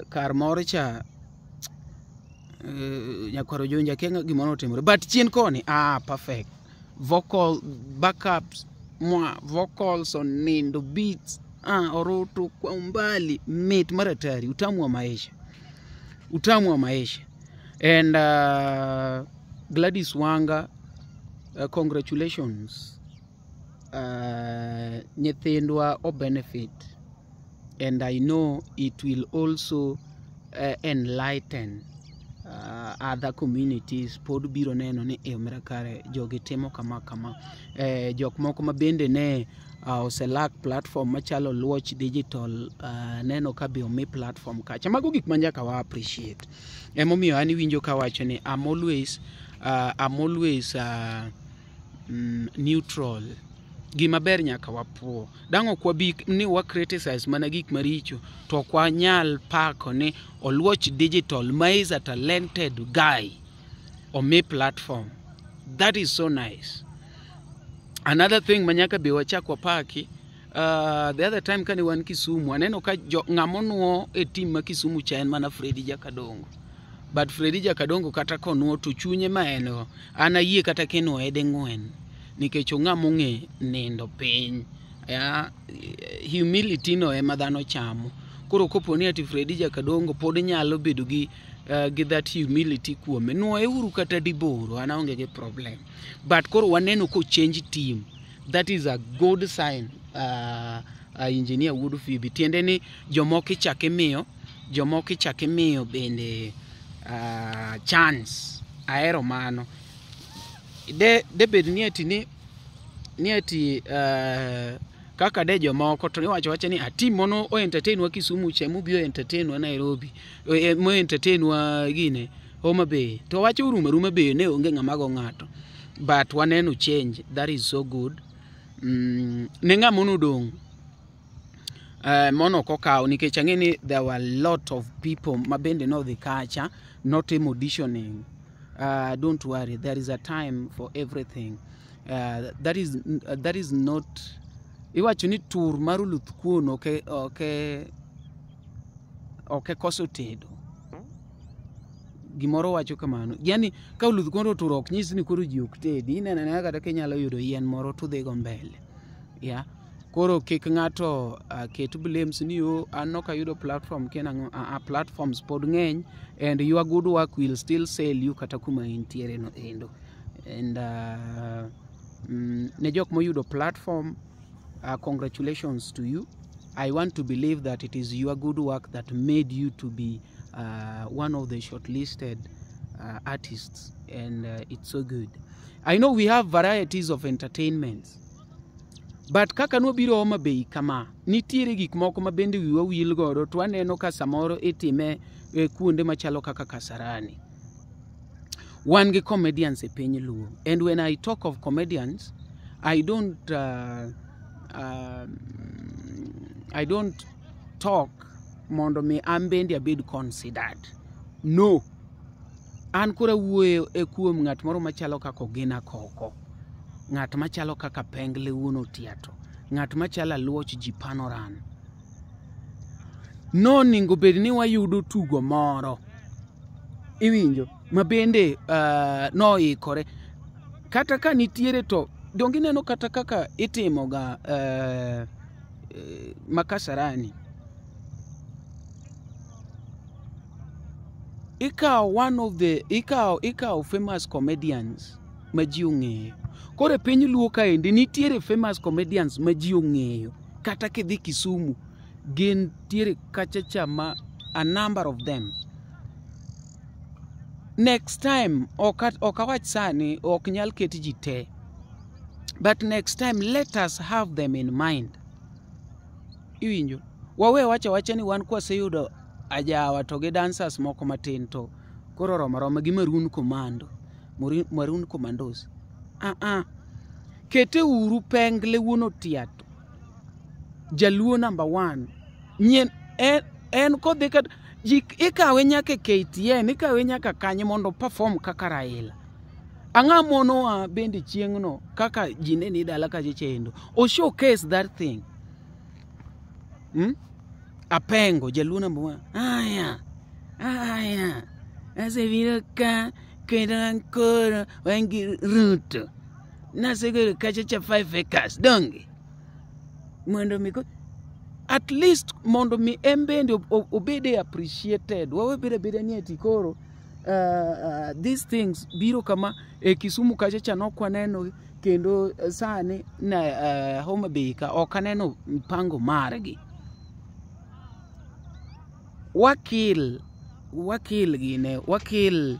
Kar mor cha nyakwaro Jonja akia gimoro otimore. But chien koni, perfect. Vocal backups, mwa vocals onindo beats, oroto kwa umbali, mit maratari, utamu wa maisha. Utamu wa maisha. And Gladys Wanga, congratulations. Nyithindwa o benefit. And I know it will also enlighten other communities. Pod biro neno ni e omera kare jogi timo kama kama. Jok moko ma bende ne oselak platform machalo Luoch Digital, neno ka be omi platform kacha. Mago gik ma nyaka wa appreciate. Emomiyo an iwinjo kawacho ni I'm always neutral. Gima ber nyaka wapuo. Dang' ok wabi ni wa criticize mana gik maricho, to ok wanyal pako ni Oluoch Digital ma is a talented guy omi platform. That is so nice. Another thing manyaka be wachak wapaki, the other time kane wan Kisumu, aneno ka ng'ama onuo e team ma Kisumu cha en mana Freddy Jakadongo. But Freddy Jakadongo kata konuo to chunye ma en go, an ayie kata kinuoye ding'wen. Nikech ong'ama ong'e nindo piny. Humility no ema dhano chamo. Koro kopo ni ati Freddy Jakadongo pod nyalo bedo gi that humility kuome, nuoye uru kata diboro, an aonge gi problem. But koro waneno ko change team. That is a good sign, Engineer Wuod Phoebe. Tiende ni jomoko ichako imiyo bende chance. Ahero mano. De bed ni ati kaka de jomoko to iwacho wacha ni team mono o entertain wa Kisumu cha mubiro entertain wa Nairobi, mo entertain wa gine Homa Bay, to wacho urumo aruma be ne onge ng'ama go ng'ato. But waneno change, that is so good. Ne ng'ama nodong' mono ok okaw, nikech ang'e ni there were a lot of people ma bende nodhi kacha notimo auditioning. Don't worry, there is a time for everything. That is not iwacho ni tur mar oluth kuon ok koso tedo. Gimoro wacho kamano. Yani ka oluth kuon otur ok nyis ni koro ji ok tedi. Ineno anena kata kinyalo yudo yien moro to dhigo mbele. Yeah. Koro kik ng'ato ket blames ni yo an ok ayudo platform kien ang'o. Platforms pod ng'eny and your good work will still sell you kata kuma intiere no endo. And ne jok moyudo platform, congratulations to you. I want to believe that it is your good work that made you to be one of the shortlisted artists, and it's so good. I know we have varieties of entertainments, but kaka nwabiro Homa Bay kama, nitiere gik moko ma bende wiwa wil godo to waneno ka samoro itime kuonde machalo kaka Kasarani. Wan gi comedians e piny Luo, and when I talk of comedians, I don't talk mondo mi an bende abed considered. No. An koro awuoyo e kuom ng'at moro machalo kaka Ogina Koko, ng'at machalo kaka Pengle wuon Otiato, ng'at machalo Aluoch ji Panoran. Nonego bed ni wayudo tugo moro, iwinjo, ma bende noikore. Kata ka nitiere to, donge ineno kata kaka itimoga Makasarani. Ikawo one of the, ikawo famous comedians ma ji ong'eyo. Koro e piny Luo kaendi nitiere famous comedians ma ji ong'eyo. Kata kidhi Kisumu, gintiere kacha cha ma a number of them. Next time, ok awach sani, ok nyal ket ji te. But next time, let us have them in mind. Iwinjo? Wawe wacha wacha ni wan kwaseyudo ajawa to gi dancers moko matin to koro romo aroma gi Maroon Commando. Maroon Commandos. Kete uru Pengle wuon Otiato. Jaluo number 1. Nyien en kodhi kat ji ikawe nyaka e KTN, ikawe nyaka kanye mondo perform kaka Raila. Ang'a monowa bende chieng'no kaka ji ne ni dala kacha chendo. O showcase that thing. Apengo, Jaluo number 1. Aya, aya, asebiro ka kendo an koro wan gi Ruto. Nasegolo kacha cha 5 acres, donge? Mondo mi at least mondo mi en bende obede appreciated. Wawe bede bede ni ati koro these things biro kama e Kisumu kacha cha nok waneno kendo sani na Homa Bay ka ok aneno mpango margi. Wakil gine, wakil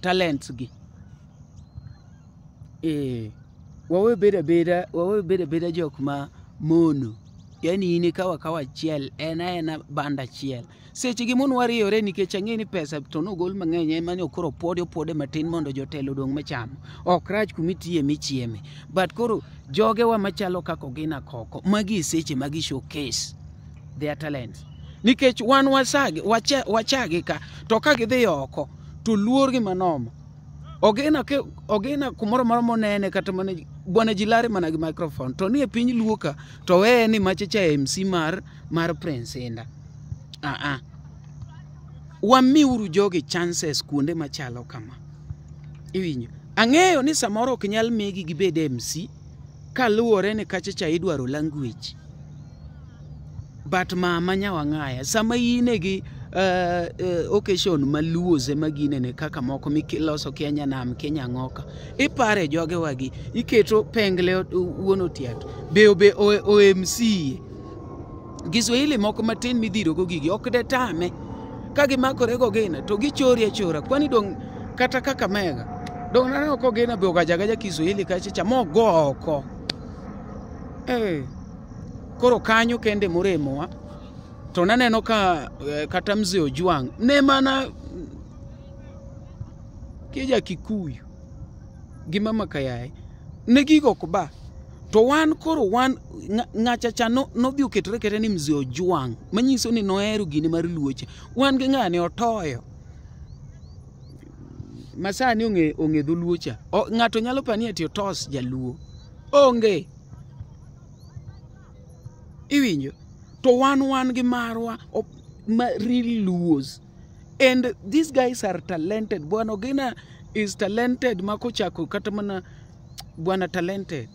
talents gi. Wawe beda beda jok ma mono. Yani in ikawa kawa achiel, en aena band achiel. Seche gi mon wariyore nikech ang'e ni pesa to nogol mang'eny ema ni koro opwode matin mondo jotelo odong' machamo. Ok rach kumitiye michieme. But koro jogewa machalo kaka Ogina Koko, magi e seche magi showcase their talents. Nikech wan wasagi, wachagi ka, to ka gidhi oko, to luorgi manoma. Ogina kumoro moro monene kata mana bwana ji lare mana gi microphone. To ni e piny Luo ka, to weye ni machacha MC mar Prince Indah. Wamiuru jogi chances kuonde machalo kama. Iwinjo. Ang'eyo ni samoro ok nyal migi gibed MC kaluwore ni kachacha idwaro language. But mama nyawang'aya, sama ine gi occasion maluoze maginene kaka moko miloso Kenya nam, Kenya ng'oka. Ipare jogewagi, iketo Pengle wuon Otiato, be OMC. Giswahili moko matin midhirogo gigi, ok de tame. Ka gimakore go Ogina, to gichori achora. Kwani dong' kata kaka mega. Dong' naneno ka Ogina be ogajagaja Kiswahili kachacha mogo oko. Koro kanyo kende moremowa. To naneno ka kata Mzee Ojwang' ne mana kija Kikuyu gi Mama Kayaye ne gigo ok ba. To wan koro wan ng'acha cha nodhi oketore kete ni Mzee Ojwang' manyiso ni nohero gine mar Luocha. Wan gi ng'ane Otoyo masani ong'e dholuo cha. Ng'ato nyalo pani ati otos jaluo. Onge. Iwinjo? To wan gi marwa ma real Luos. And these guys are talented. Bwana Ogina is talented makochako kata mana bwana talented.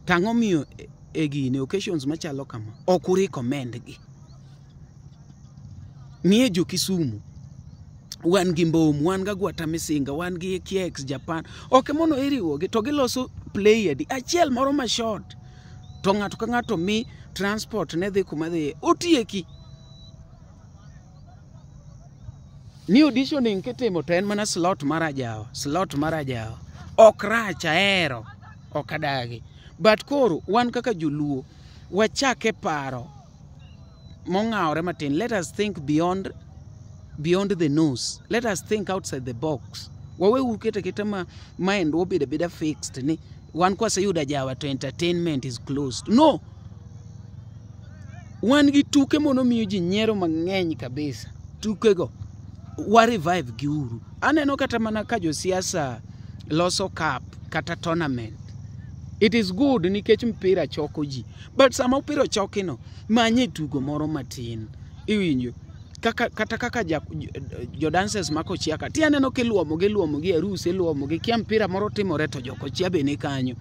Tang'o miyo e gine occasions machalo kama ok urecommend gi. Nie jo Kisumu wan gi Mbom, wan gi Agwata Misinga, wan gi KX Japan. Ok mono iriwogi to giloso play adi achiel moro ma short. To ng'ato ka ng'ato mi transport ne dhi kuma dhiye otieki. Ni auditioning kitimo to en mana slot mar ajawa, slot mar ajawa. Ok rach ahero, ok adagi. But koro wan kaka joluo wachake paro mong'awore matin. Let us think beyond the nose. Let us think outside the box. Wawe ukete kete ma mind obedo abeda fixed ni wan kwaseyudo ajawa to entertainment is closed. No. Wan gi tuke mono miyo ji nyiero mang'eny kabisa. Tukego wa revive gi uru. Aneno kata mana ka josiasa loso cup kata tournament. It is good nikech mpira choko ji. But sama mpira ochokino, manye tugo moro matin. Iwinjo? Kaka, kata kaka jo dancers ma Kochia ka. Ti aneno kiluomo gi luomo gi arus iluomo gi kia mpira moro timore to jo Kochia be ni kanyo.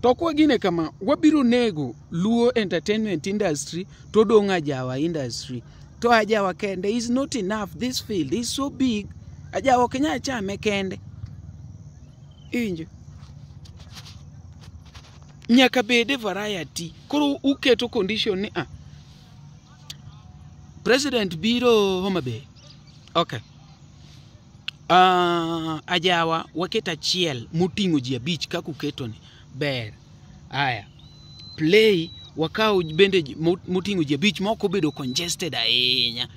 To kwa gine kama, wabiro nego Luo entertainment industry to dong' ajawa industry. To ajawa kende is not enough. This field is so big. Ajawa ok nyal chame kende. Iwinjo? Nyaka bede variety. Koro uketo condition ni President biro Homa Bay. Okay. Ajawa waket achiel moting'o ji 5 kaka uketo ni. Ber. Aya. Play wakaw bende moting'o ji 5 mok obedo congested ahinya.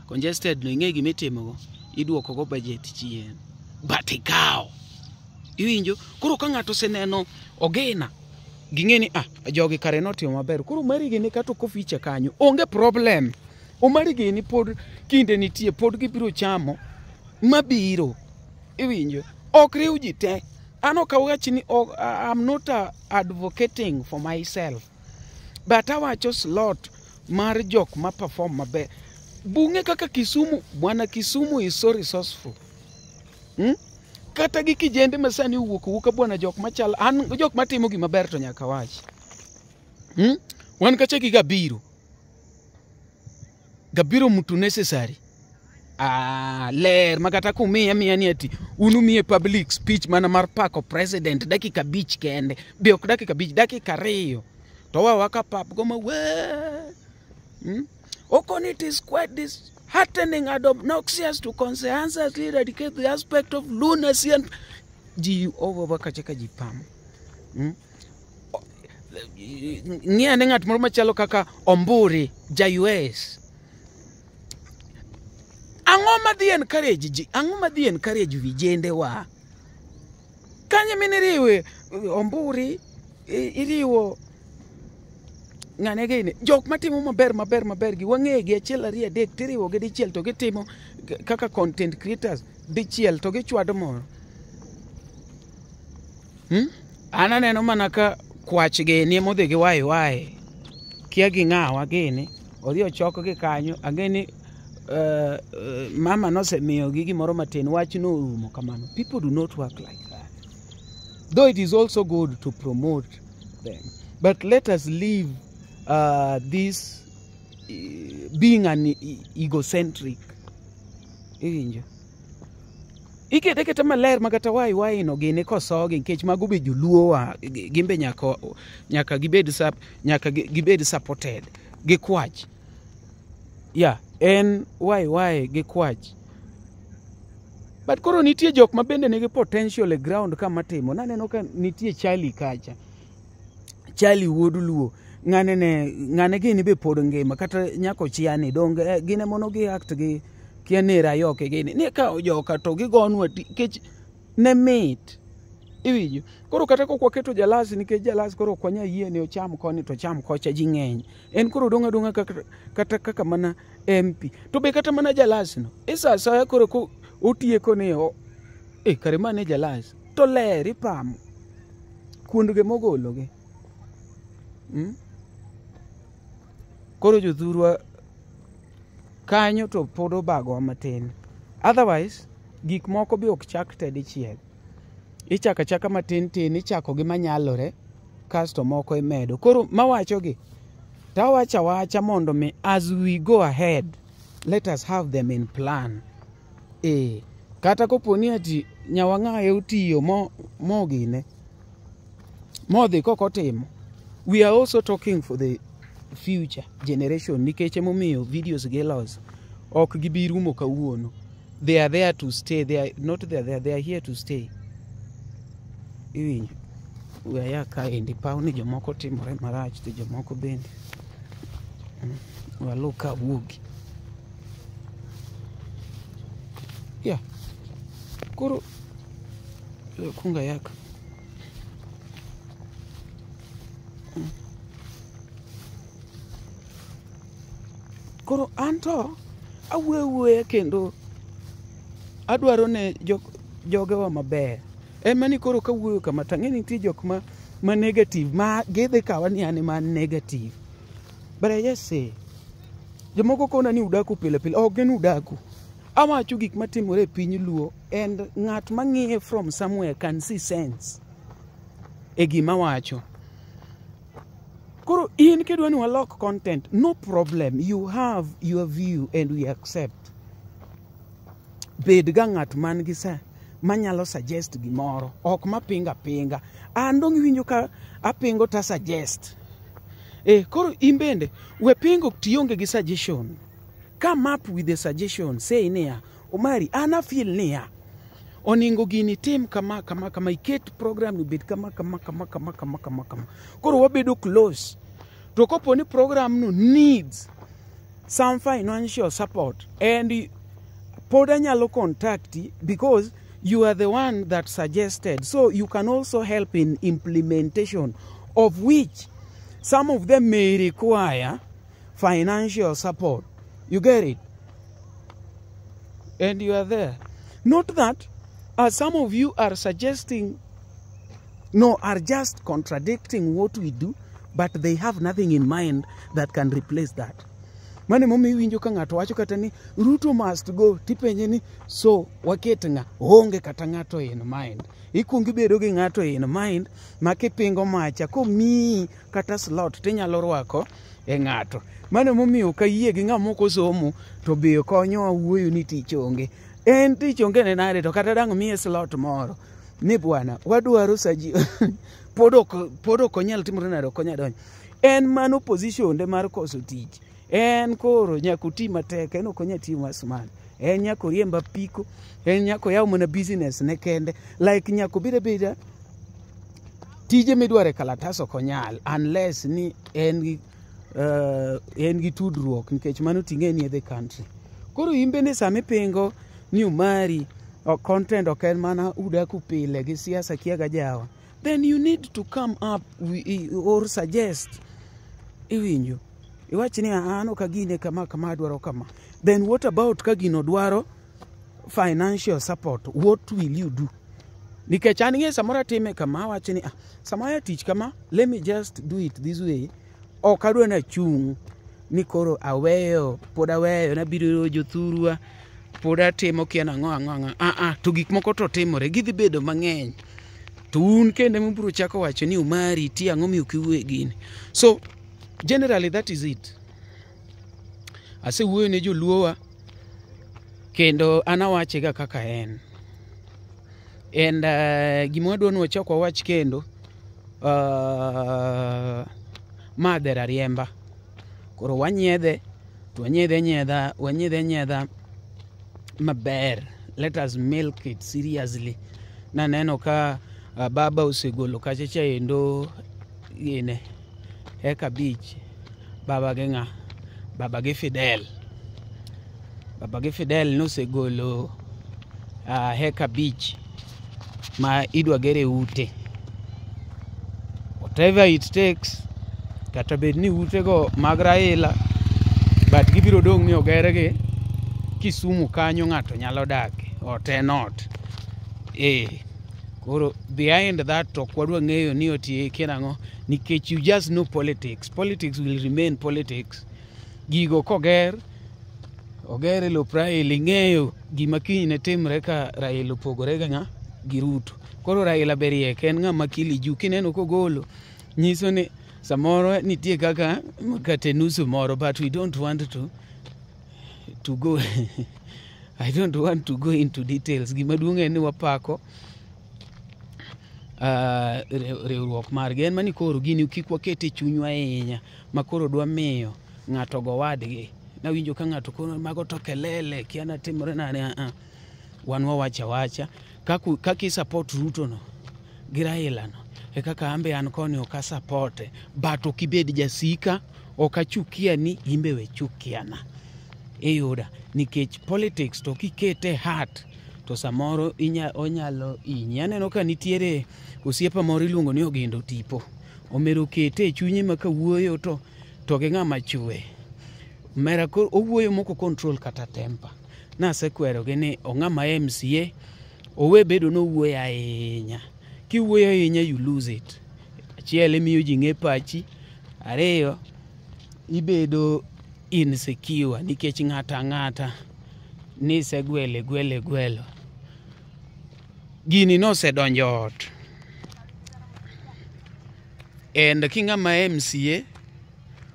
Congested no ing'e gima itimogo. Iduoko go budget chien. But ikaw. Iwinjo? Koro ka ng'ato oseneno Ogena, ging'e ni jogi kare notimo maber. Koro mari gini kata ok oficha kanyo, onge problem. Omari gini pod kinde nitie, pod gibiro chamo mabiro. Iwinjo? Ok riw ji te. An ok awach ni I'm not advocating for myself. But awacho slot mar jok ma perform maber. Bunge kaka Kisumu, bwana Kisumu is so resourceful. Kata gi kijende ma sani owuok owuoka bwana jok machal, an jok matimo gima ber to nyaka wach. Wan kacha gi Gabiro. Gabiro mtu necessary. Ler makata kumiya miya ni ati unumiye public speech mana mar pako president dakika 5 kende. Be ok dakika 5, dakika 2. To wa waka pap goma we. Okoni it is quite disheartening and obnoxious to conscientiously eradicate the aspect of lunacy and ji over waka cheka ji pam. Ng'i ane ng'at moro machalo kaka Omburi ja US. Ang'o madhi encourage ji? Ang'o madhi encourage vijende wa? Kanye miniriwe Omburi iriwo ng'ane gini jok matimo maber maber maber gi wang'e gi 1 2 3 tiriwo gi dichiel to gitimo kaka content creators dichiel to gichwado moro. An aneno mana ka kwach gini emodhi gi wai wai. Kia gi ng'awa gini odhi ochok gi kanyo ang'e ni mama nosemiyogi gimoro matin wach norumo kamano. People do not work like that. Though it is also good to promote them. But let us leave this being an egocentric. Iwinjo? Ikete kete maler makata wai wai no gini kosogi nikech mago be joluo wa gimbe nyaka gibed sap nyaka gibed supported gi kwach. Yeah, en wai wai gi kwach. But koro nitie jok ma bende nigi potential e ground kama timo. Naneno ka nitie Charlie kacha. Charlie wuod Luo. Ng'ane ne ng'ane gini be pod ngima kata nyako chiani dong gine mono gi act gi kia nera yoke gini. Ni ka joka to gigonwa nikech ne mit. Iwinjo? Koro kata kok waketo Jalasi nikech Jalasi koro ok wanyal yie ni ocham koni to ocham kocha ji ng'eny. En koro odong' adong'a kata kaka mana MP. To be kata mana Jalasi no. Isa asaya koro ko otieko ni kare mane Jalasi. To ler ipamo. Kuondge mogologi. Koro jothurwa kanyo to pod obagowa matin. Otherwise, gik moko be ok chak te dichiel. Ichako achaka matin tin, ichako gi manyalore, kasto moko imedo. Koro mawachogi, tawacho awacha mondo mi as we go ahead, let us have them in plan. Kata kopo ni ati nyawang'aye otiyo mo gine, modhi kok otimo. We are also talking for the future generation nikech emomiyo videos gi iloso ok gibi rumo kawuono. They are there to stay. They are not there, they are here to stay. Iwinjo? Weya kaendi paw ni jomoko timore marach to jomoko bende. Walu ka wuogi. Yeah. Koro kunga yaka. Koro anto awuoyo awuoya kendo adwaro ne jogewa maber. En mani koro kawuoyo kama to ang'e ni nitie jok ma negative ma gidhi kawa ni an ema an negative. But I just say, jomoko kona ni udaku pile pile, ok gin udaku. Awacho gik matimore e piny Luo and ng'at mang'iye from somewhere can see sense e gima wacho. Koro in kidwa ni walok content, no problem. You have your view and we accept. Bed ga ng'at man gi sa manyalo suggest gimoro, ok mapinga pinga. An dong iwinjo ka apingo ta suggest. Eh, koro in bende we pingo tionge gi suggestion. Come up with a suggestion, say niya, Omari, an a feel niya, oningo gini tim kama kama kama, iket program ni bed kama kama kama kama kama kama kama. Koro wabedo close. To kopo ni program no needs some financial support and pod anyalo contact because you are the one that suggested. So you can also help in implementation, of which some of them may require financial support. You get it? And you are there. Not that, as some of you are suggesting, no, are just contradicting what we do, but they have nothing in mind that can replace that. Mane momiyo iwinjo ka ng'ato wacho kata ni Ruto must go, tipenje ni so waket ng'a, onge kata ng'ato in mind. Ikuongo ibedo gi ng'ato in mind ma kipingo macha komiyi kata slot tinyalo rwako e ng'ato. Mano momiyo ok ayie gi ng'ama ok osomo to be konyowa wuoyo ni tich onge. En tich onge ne nade to kata dang' miye slot moro ni bwana wadwaro saji pod ok onyal timore nade, ok onyal donjo. En mano position de mar koso tich. En koro nyaka oti matek, en ok onyal tiyo ma smart. En nyaka oriemb apiko, en nyaka oyaw mana business ne kende. Like nyaka obed abeda tije midwaro e kalatas ok onyal unless ni en gi tudruok nikech mano ting'e ni e the country. Koro in bende sama ipingo ni Omari content ok en mana udaku pile gi siasa kia ga jawa, then you need to come up or suggest. Iwinjo? Iwach ni an ok agine kama kama, adwaro kama. Then what about ka gino dwaro financial support? What will you do? Nikech an ng'e samoro atime kama, awacho ni sama aya tich kama, let me just do it this way. Ok adwa nachung' ni koro aweyo, pod aweyo, nabiro jothurwa, pod atimo kia nang'o ang'o ang'o. Ah ah, to gik moko to timore, gidhi bedo mang'eny. To un kende mubiro chako wacho ni Omari ti ang'o miyo ok iwuo e gini. So generally that is it. Asewuoyo ne joluowa kendo an awache ga kaka en. And gima wadwa ni wachak wawach kendo, ma dher ariemba. Koro wanyiedhe, to wanyiedhe anyiedha, wanyiedhe anyiedha maber. Let us milk it seriously. Naneno ka baba osegolo kacha cha endo gine eka 5, baba gi ng'a? Baba gi Fidel. Baba gi Fidel nosegolo heka 5 ma idwa gere ute. Whatever it takes, kata bed ni utego mag Raila, but gibiro dong' ni ogergi Kisumu kanyo ng'ato nyalo dake, ot en ot. Eh, koro behind that ok wadwa ng'eyo ni otie kia nang'o, nikech you just know politics. Politics will remain politics. Gigo koger, oger e lop Raila, ing'eyo gima kiny ne timre ka Raila opogore gi ng'a? Gi Ruto. Koro Raila be riek, en ng'ama akili juu. Kineno kogolo, nyiso ni samoro nitie kaka mkate nusu moro, but we don't want to go I don't want to go into details. Gima duong' en ni wapako riwruok margi. En mani koro gini kik waket e chunywa ahinya ma koro dwa miyo ng'ato go wadgi. Nawinjo ka ng'ato kono mago to kelele kia natimore nade. Wan wawacho awacha kaka i support Ruto no gi Raila no e kaka an be an koni ok asapote, but ok ibed jasika, ok achukia ni in be we chukiana. Iyuda nikech politics to kikete heart to samoro onyalo inyi. Aneno ka nitiere osiepa moro iluongo ni Ogindo Tipo. Omero kete e chunye ma kawuoyo to gi ng'ama chwe. Mera koro owuoyo moko control kata temper. Nasekwerogi ni ong'ama MCA owe bedo nowuoyo ahinya. Kiwuoyo ahinya you lose it. Achiel imiyo ji ng'e pachi. Ariyo ibedo insecure nikech ng'ato ang'ata nisegwele gwele gwelo. Gini nosedonjo ot. And king'ama MCA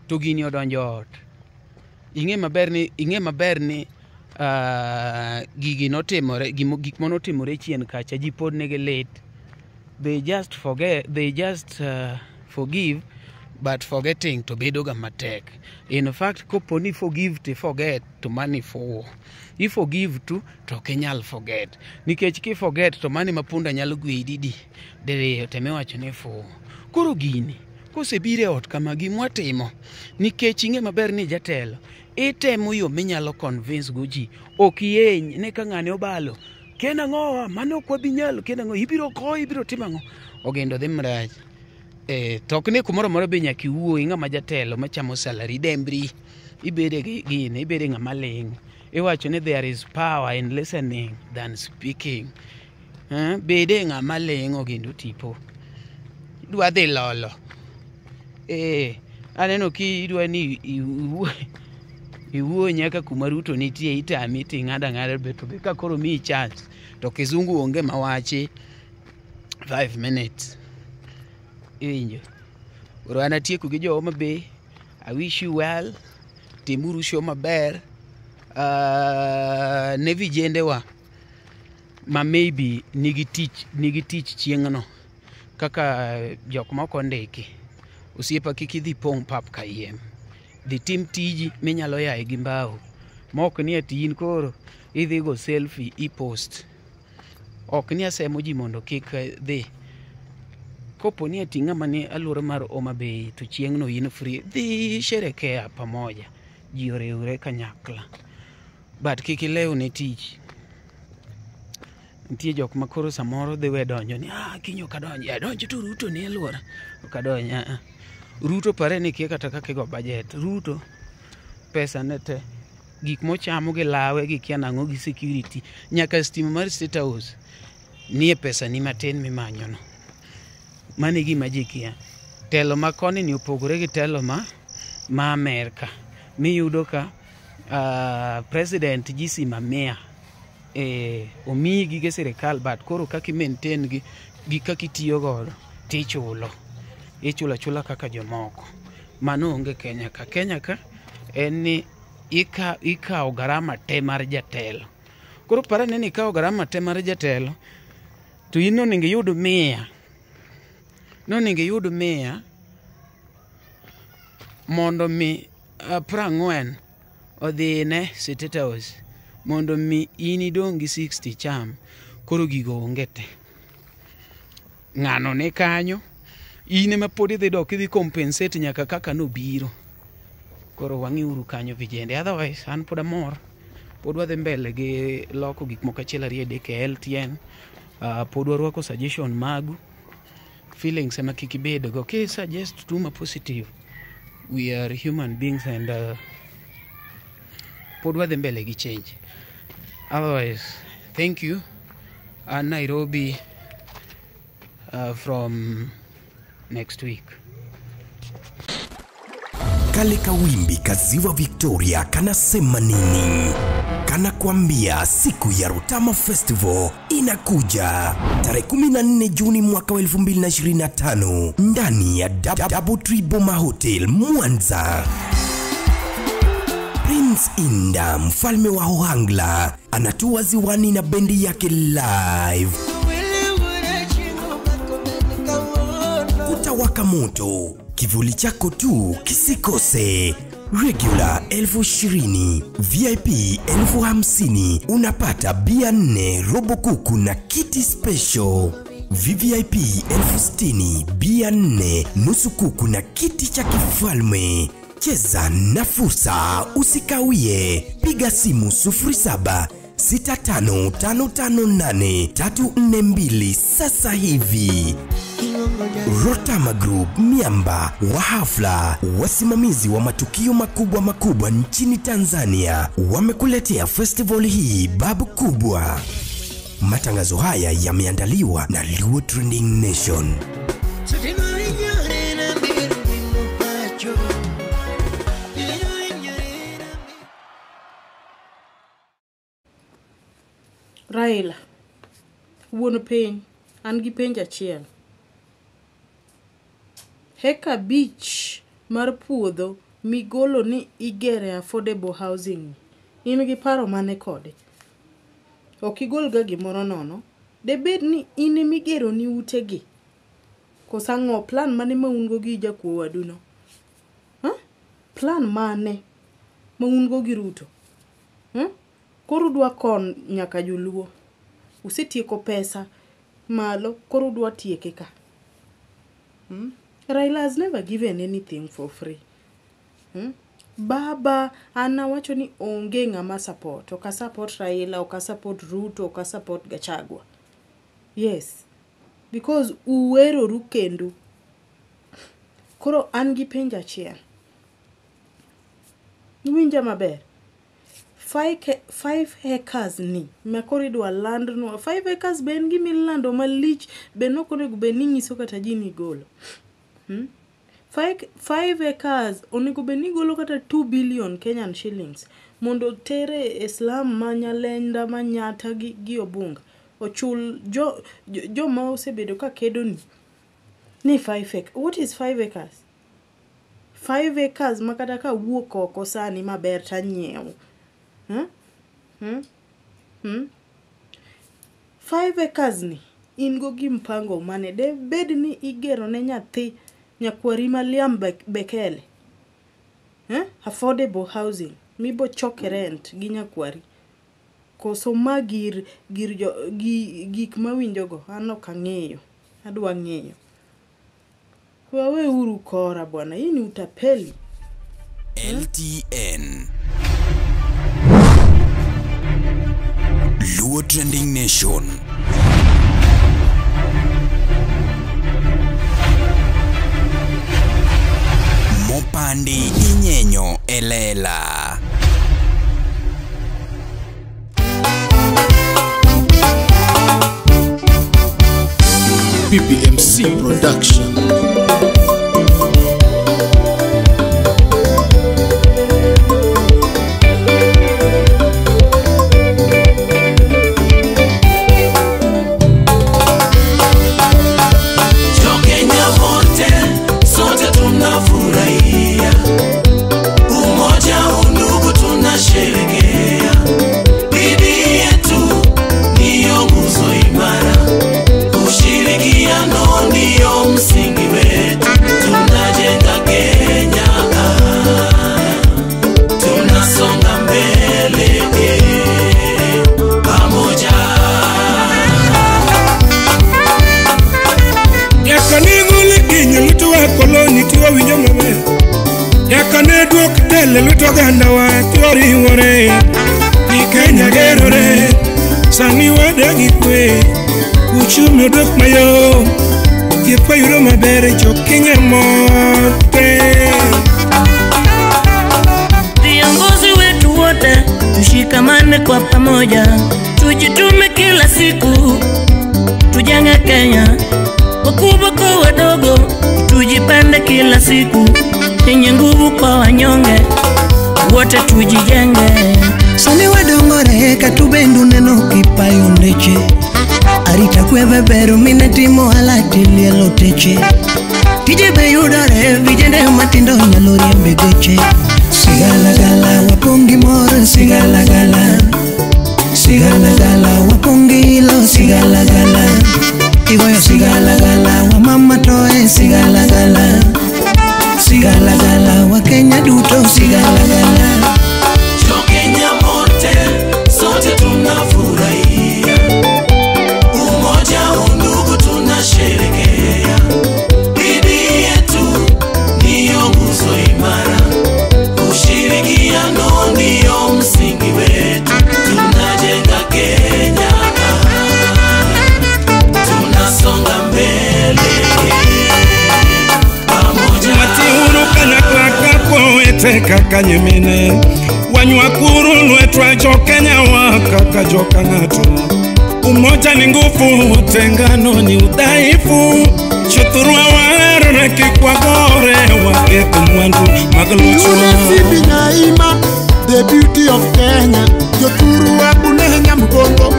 to gini odonjo ot. Ing'e maber ni gigi notimore, gik manotimore chien kacha ji pod nigi lit. They just forget, they just forgive, but forgetting to bedo ga matek. In fact, kopo ni forgive to forget to mani fuwo. I forgive to ok inyal forget. Nikech ki forget to mani mapunda nyalo gweyi didi diriyo temiwacho ni fuwo. Koro gini kosebiro e ot kama gimwatimo nikech ing'e maber ni jatelo itemo yo minyalo convince go ji. Ok iyeny ne ka ng'ane obalo ken ang'owa mano ok wabi nyalo ken ang'o ibiro koyi ibiro timo ang'o ogendo dhi marach. To ok ni kumoro amora be nyaka iwuo ing'ama jatelo machamo salary dembri ibede gi gini ibede ng'ama ling'. Iwacho ni there is power in listening than speaking. Bede ng'ama ling' ogendo tipo. Idwa dhi lolo. Aneno ki idwa ni iwuo nyaka kuma Ruto nitie itami ting'ado ang'ada be to be ka koro miyi chance to kizungu onge mawachi 5 minutes. Iwinjo. Koro an atieko gi jo Homa Bay. I wish you well. Timuru show maber. Ne vijendewa ma maybe nigi tich chieng'no kaka jok moko ondiki. Osiepa kik idhi pong' pap kayiem. Dhi tim tiji minyalo yaye gi mbao. Mok ni ati in koro idhi go selfie i post. Ok ni asemo ji mondo kik dhi. Kopo ni ati ng'ama ni alwora mar Homa Bay to chieng'no in free, dhi sherekea pamoja. Ji oriwre kanyakla. But kik ilew ne tich. Nitie jok ma koro samoro dhi we donjo ni kiny ok adonj. Adonj to Ruto ni alwora. Ok adonj. Ruto pare ni kia kata kaka igo budget. Ruto pesa ne te. Gik mochamo gi lawe gi kia nang'o gi security. Nyaka stima mar State House nie pesa ni matin mimanyono. Mano e gima ji kia. Telo ma koni ni opogore gi telo ma Amerka. Miyudo ka president ji simamia omiyi gige sirikal but koro kaka i maintain gi kaka itiyo godo tichulo. Ichulo achula kaka jomoko. Mano onge Kenya ka. Kenya ka en ni ikawo garama te mar jatelo. Koro parane ni ikawo garama te mar jatelo to in onego iyud 100. Nonego iyud 100 mondo mi 40 odhi ne State House mondo mi in idong' gi 60 cham. Koro gigo onge te. Ng'ano ne kanyo in ema pod idhi dok idhi compensate nyaka kaka nobiro. Koro wang'iuru kanyo vijende. Otherwise an pod amor. Pod wadhi mbele gi loko gik moko achiel ariyo adek e LTN. Pod warwako suggestion magu. Feelings ema kik ibedgo. Ki suggest tu ma positive. We are human beings and pod wadhi mbele gi change. Otherwise, thank you. And Nairobi from next week. Kale kawimbi kaziwa Victoria kanasema nini? Kana kuambia siku ya Rutama Festival inakuja tarehe 14 Juni mwaka 2025 ndani ya Double Tree Boma Hotel Mwanza. Prince Inda, mfalme wa Ohangla, anatua ziwani na bendi yake live. Kutawaka moto, kivuli chako tu kisikose. Regular 20,000, VIP 50,000, unapata bia 4, robo kuku na kiti special. VVIP 60,000, bia 4, nusu kuku na kiti cha kifalme. Cheza na fursa, usikawie. Piga simu 07 65 558 342 sasa hivi. Rotama Group, miamba wa hafla, wasimamizi wa matukio makubwa makubwa nchini Tanzania, wamekuletea festival hii babu kubwa. Matangazo haya yameandaliwa na Luo Trending Nation. Raila, wuon piny, an gi penjo achiel. Heka 5 mar puodho migolo ni igere affordable housing in gi paro mane kode? Ok igol ga gimoro nono. Debed ni in emigero ni utegi? Koso ang'o plan mane ma un go gi jakuo wadu no? Huh? Plan mane ma un go gi Ruto? Huh? Koro udwa kon nyaka joluo. Usetieko pesa malo, koro udwa tieke ka. Raila has never given anything for free. Baba, an awacho ni onge ng'ama support. Ok a support Raila, ok a support Ruto, ok a support Gachagua. Yes, because uweroru kendu. Koro an gi penjo achiel. Iwinja maber? 5 acres ni ma koro idwa landnwa. 5 acres be en gima ilando malich, be nok onego bed ni inyiso kata ji ni igolo. 5 acres onego bed ni igolo kata 2 billion Kenyan shillings mondo tere e slum ma Nyalenda, ma Nyata gi Obunga ochul joma osebedo ka kedo ni ni 5 acres. What is 5 acres? 5 acres ma kata ka wuok oko sani maber tanyiewo. 5 acres ni in go gi mpango mane? De bed ni igero ne nyathi nyakwari ma Liam Bekele, affordable housing mibo choke rent gi nyakwari, koso ma gir gik mawinjo go an ok ang'eyo, adwa ng'eyo. Waweuru kora bwana, hii ni utapeli. LTN Luo Trending Nation. Mopandi inyenyo elela. PPMC Production. Tunafurahia umoja, undugu tunasherehekea. Bidii yetu ndiyo nguzo imara, ushirikiano ndiyo msingi wetu. Tunajenga Kenya, tunasonga mbele pamoja. Koloni tiwa winjo maber. Nyaka ne duok telo e lwet ogandawa tiwariwore. Ni Kenya gerore, sani wadak gi kwe. Uchumi odok mayom, thieth wayudo maber, jo Kenya mor te. Viongozi wetu wote tushikamane kwa pamoja, tujitume kila siku, tujenge Kenya. Wakubwa kwa wadogo, tujipende kila siku, yenye nguvu kwa wanyonge, wote tujijenge. Sani wadongore katubendu neno kipayo ndeche, arita kweve beru mine timo alati lielo teche, tije beyudore vijende matindo nyalo riembe geche. Sigalagala wapongi mor, sigalagala, sigalagala wapongi ilo, sigalagala igoyo, sigalagala wa mama toe, sigalagala, sigalagala wa Kenya duto, sigalagala. Jo Kenya mote, sote tunafurahia umoja, undugu tunasherehekea. Bidii yetu ndiyo nguzo imara, ushirikiano ndiyo msingi wetu. Tunajenga Kenya, tunasonga mbele. owete kaka nyimine. Wanywakuru lwetwa jo Kenya wa kaka joka ng'ato. Umoja ni nguvu, utengano ni udhaifu. Jothurwa warore kik wagore, waketho mwandu mag lochwa. Phoebe Nyaima, the beauty of Kenya. Jothurwa bunenya mgongo,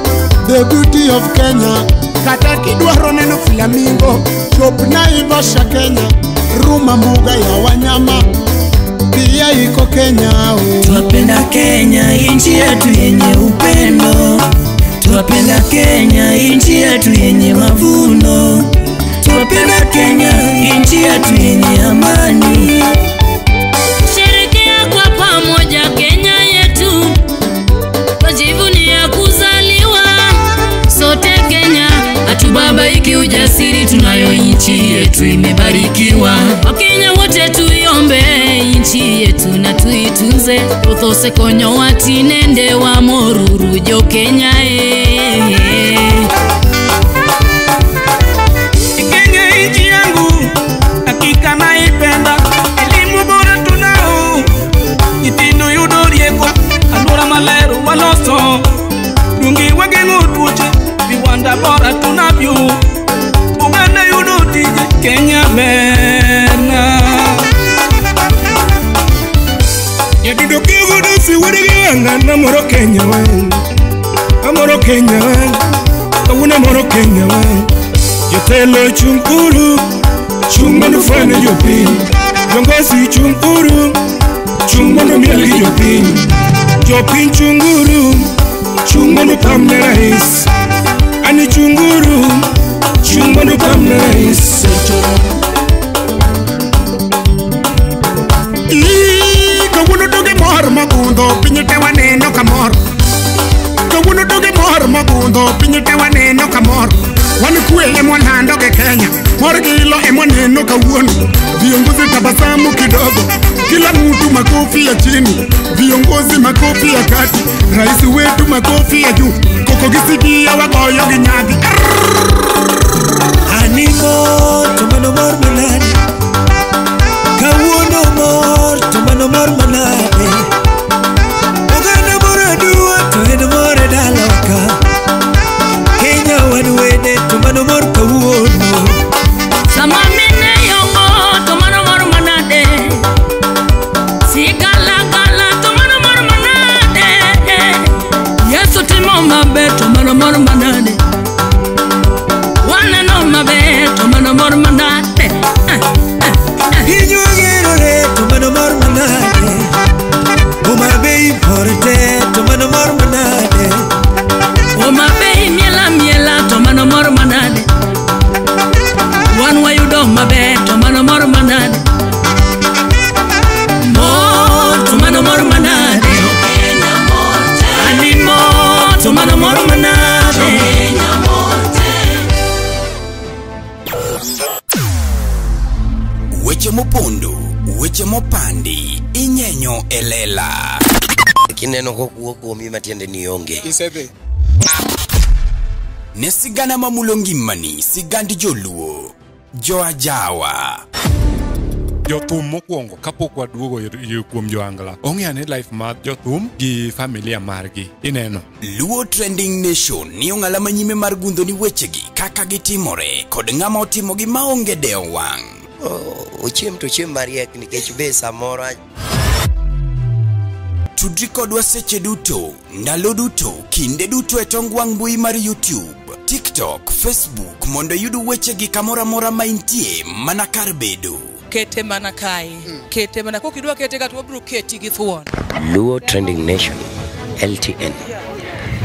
the beauty of Kenya. Kata kidwaro neno flamingo, chop Naivasha Kenya. Ruma mbuga ya wanyama, pia iko Kenya. Oh. Twapenda Kenya, nchi yetu yenye upendo. Twapenda Kenya, nchi yetu yenye mavuno. Twapenda Kenya, nchi yetu yenye amani. Sherekea kwa pamoja Kenya yetu, twajivunia kuzaliwa sote Kenya. Hatubabaiki ujasiri, tunayo nchi yetu imebarikiwa. Wakenya wote tuiombe nchi yetu na tuitunze. Uthose konyo watinende wa moruru jo Kenya Kenya nchi yangu hakika naipenda. Elimu bora tunao, nyithindo yudo rieko, alwora maler waloso, dungi wageng'o tuoche, viwanda bora tunavyo, oganda yudo tije, Kenya berna. Nyadundo kigodo si wuod gi wang'a, amoro Kenya wa, amoro Kenya wa, kawuono amoro Kenya wa. Jotelo chung' uru, chung' mondo fweny ne jopiny. Viongozi chung' uru, chung' mondo miel gi jopiny. Jopiny chung' uru, chung' mondo pam ne rais. Ani chung' uru, chung' mondo pam ne rais. Kawuono doge mor mogundho, piny te waneno kamor. Kawuono doge mor mogundho, piny te waneno kamor. Wan kwe emwalando ge Kenya, mor gi ilo emwaneno kawuono. Viongozi tabasamu kidogo, kila mtu makofi ya chini, viongozi makofi ya kati, rais wetu makofi ya juu. Koko gisikia wagoyo gi nyadhi. Ani mor to mano mor manade, kawuono mor to mano mor manade. Oganda moro aduwa to en mor e dalawa ka. Kenya wan wede to mano mor kawuono. Sama mine yongo to mano mor manade, sigalagala to mano mor manade. Yesu timo maber to mano mor manade, waneno maber to mano mor manade. Pinywa gerore to mano mor manade, Homa Bay mor te to mano mor manade. Homa Bay miela miela to mano mor manade, wan wayudo maber to mano mor manade. Mor to mano mor manade, ani mor to mano mor manade. Weche mopondo, weche mopandi, inyenyo e lela. Kineno kokuo kuomi matiende ni onge. Isedhi. Ne sigana mamulo ngimani, sigand joluo, joajawa. Jothum mokwongo kapok waduogo kuom joangla, ong'e ane life mar jothum gi familia margi. Ineno. Luo Trending Nation ni ong'ala manyime mar gundho ni wechegi kaka gitimore kod ng'ama otimogi maonge dewo wang'. Ochiem to chiem mariek nikech be samoro. Tudri kodwa seche duto, ndalo duto, kinde duto e tong wang' mbui mar YouTube, TikTok, Facebook mondo iyud wechegi kamoro amora ma intie mana kar bedo. Kete mana kae, kete mana kokidwa kete ka to wabiro keti gi thuon. Luo Trending Nation, LTN,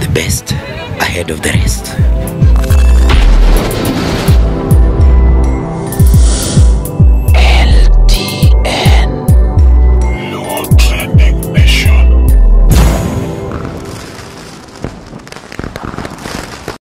the best ahead of the rest.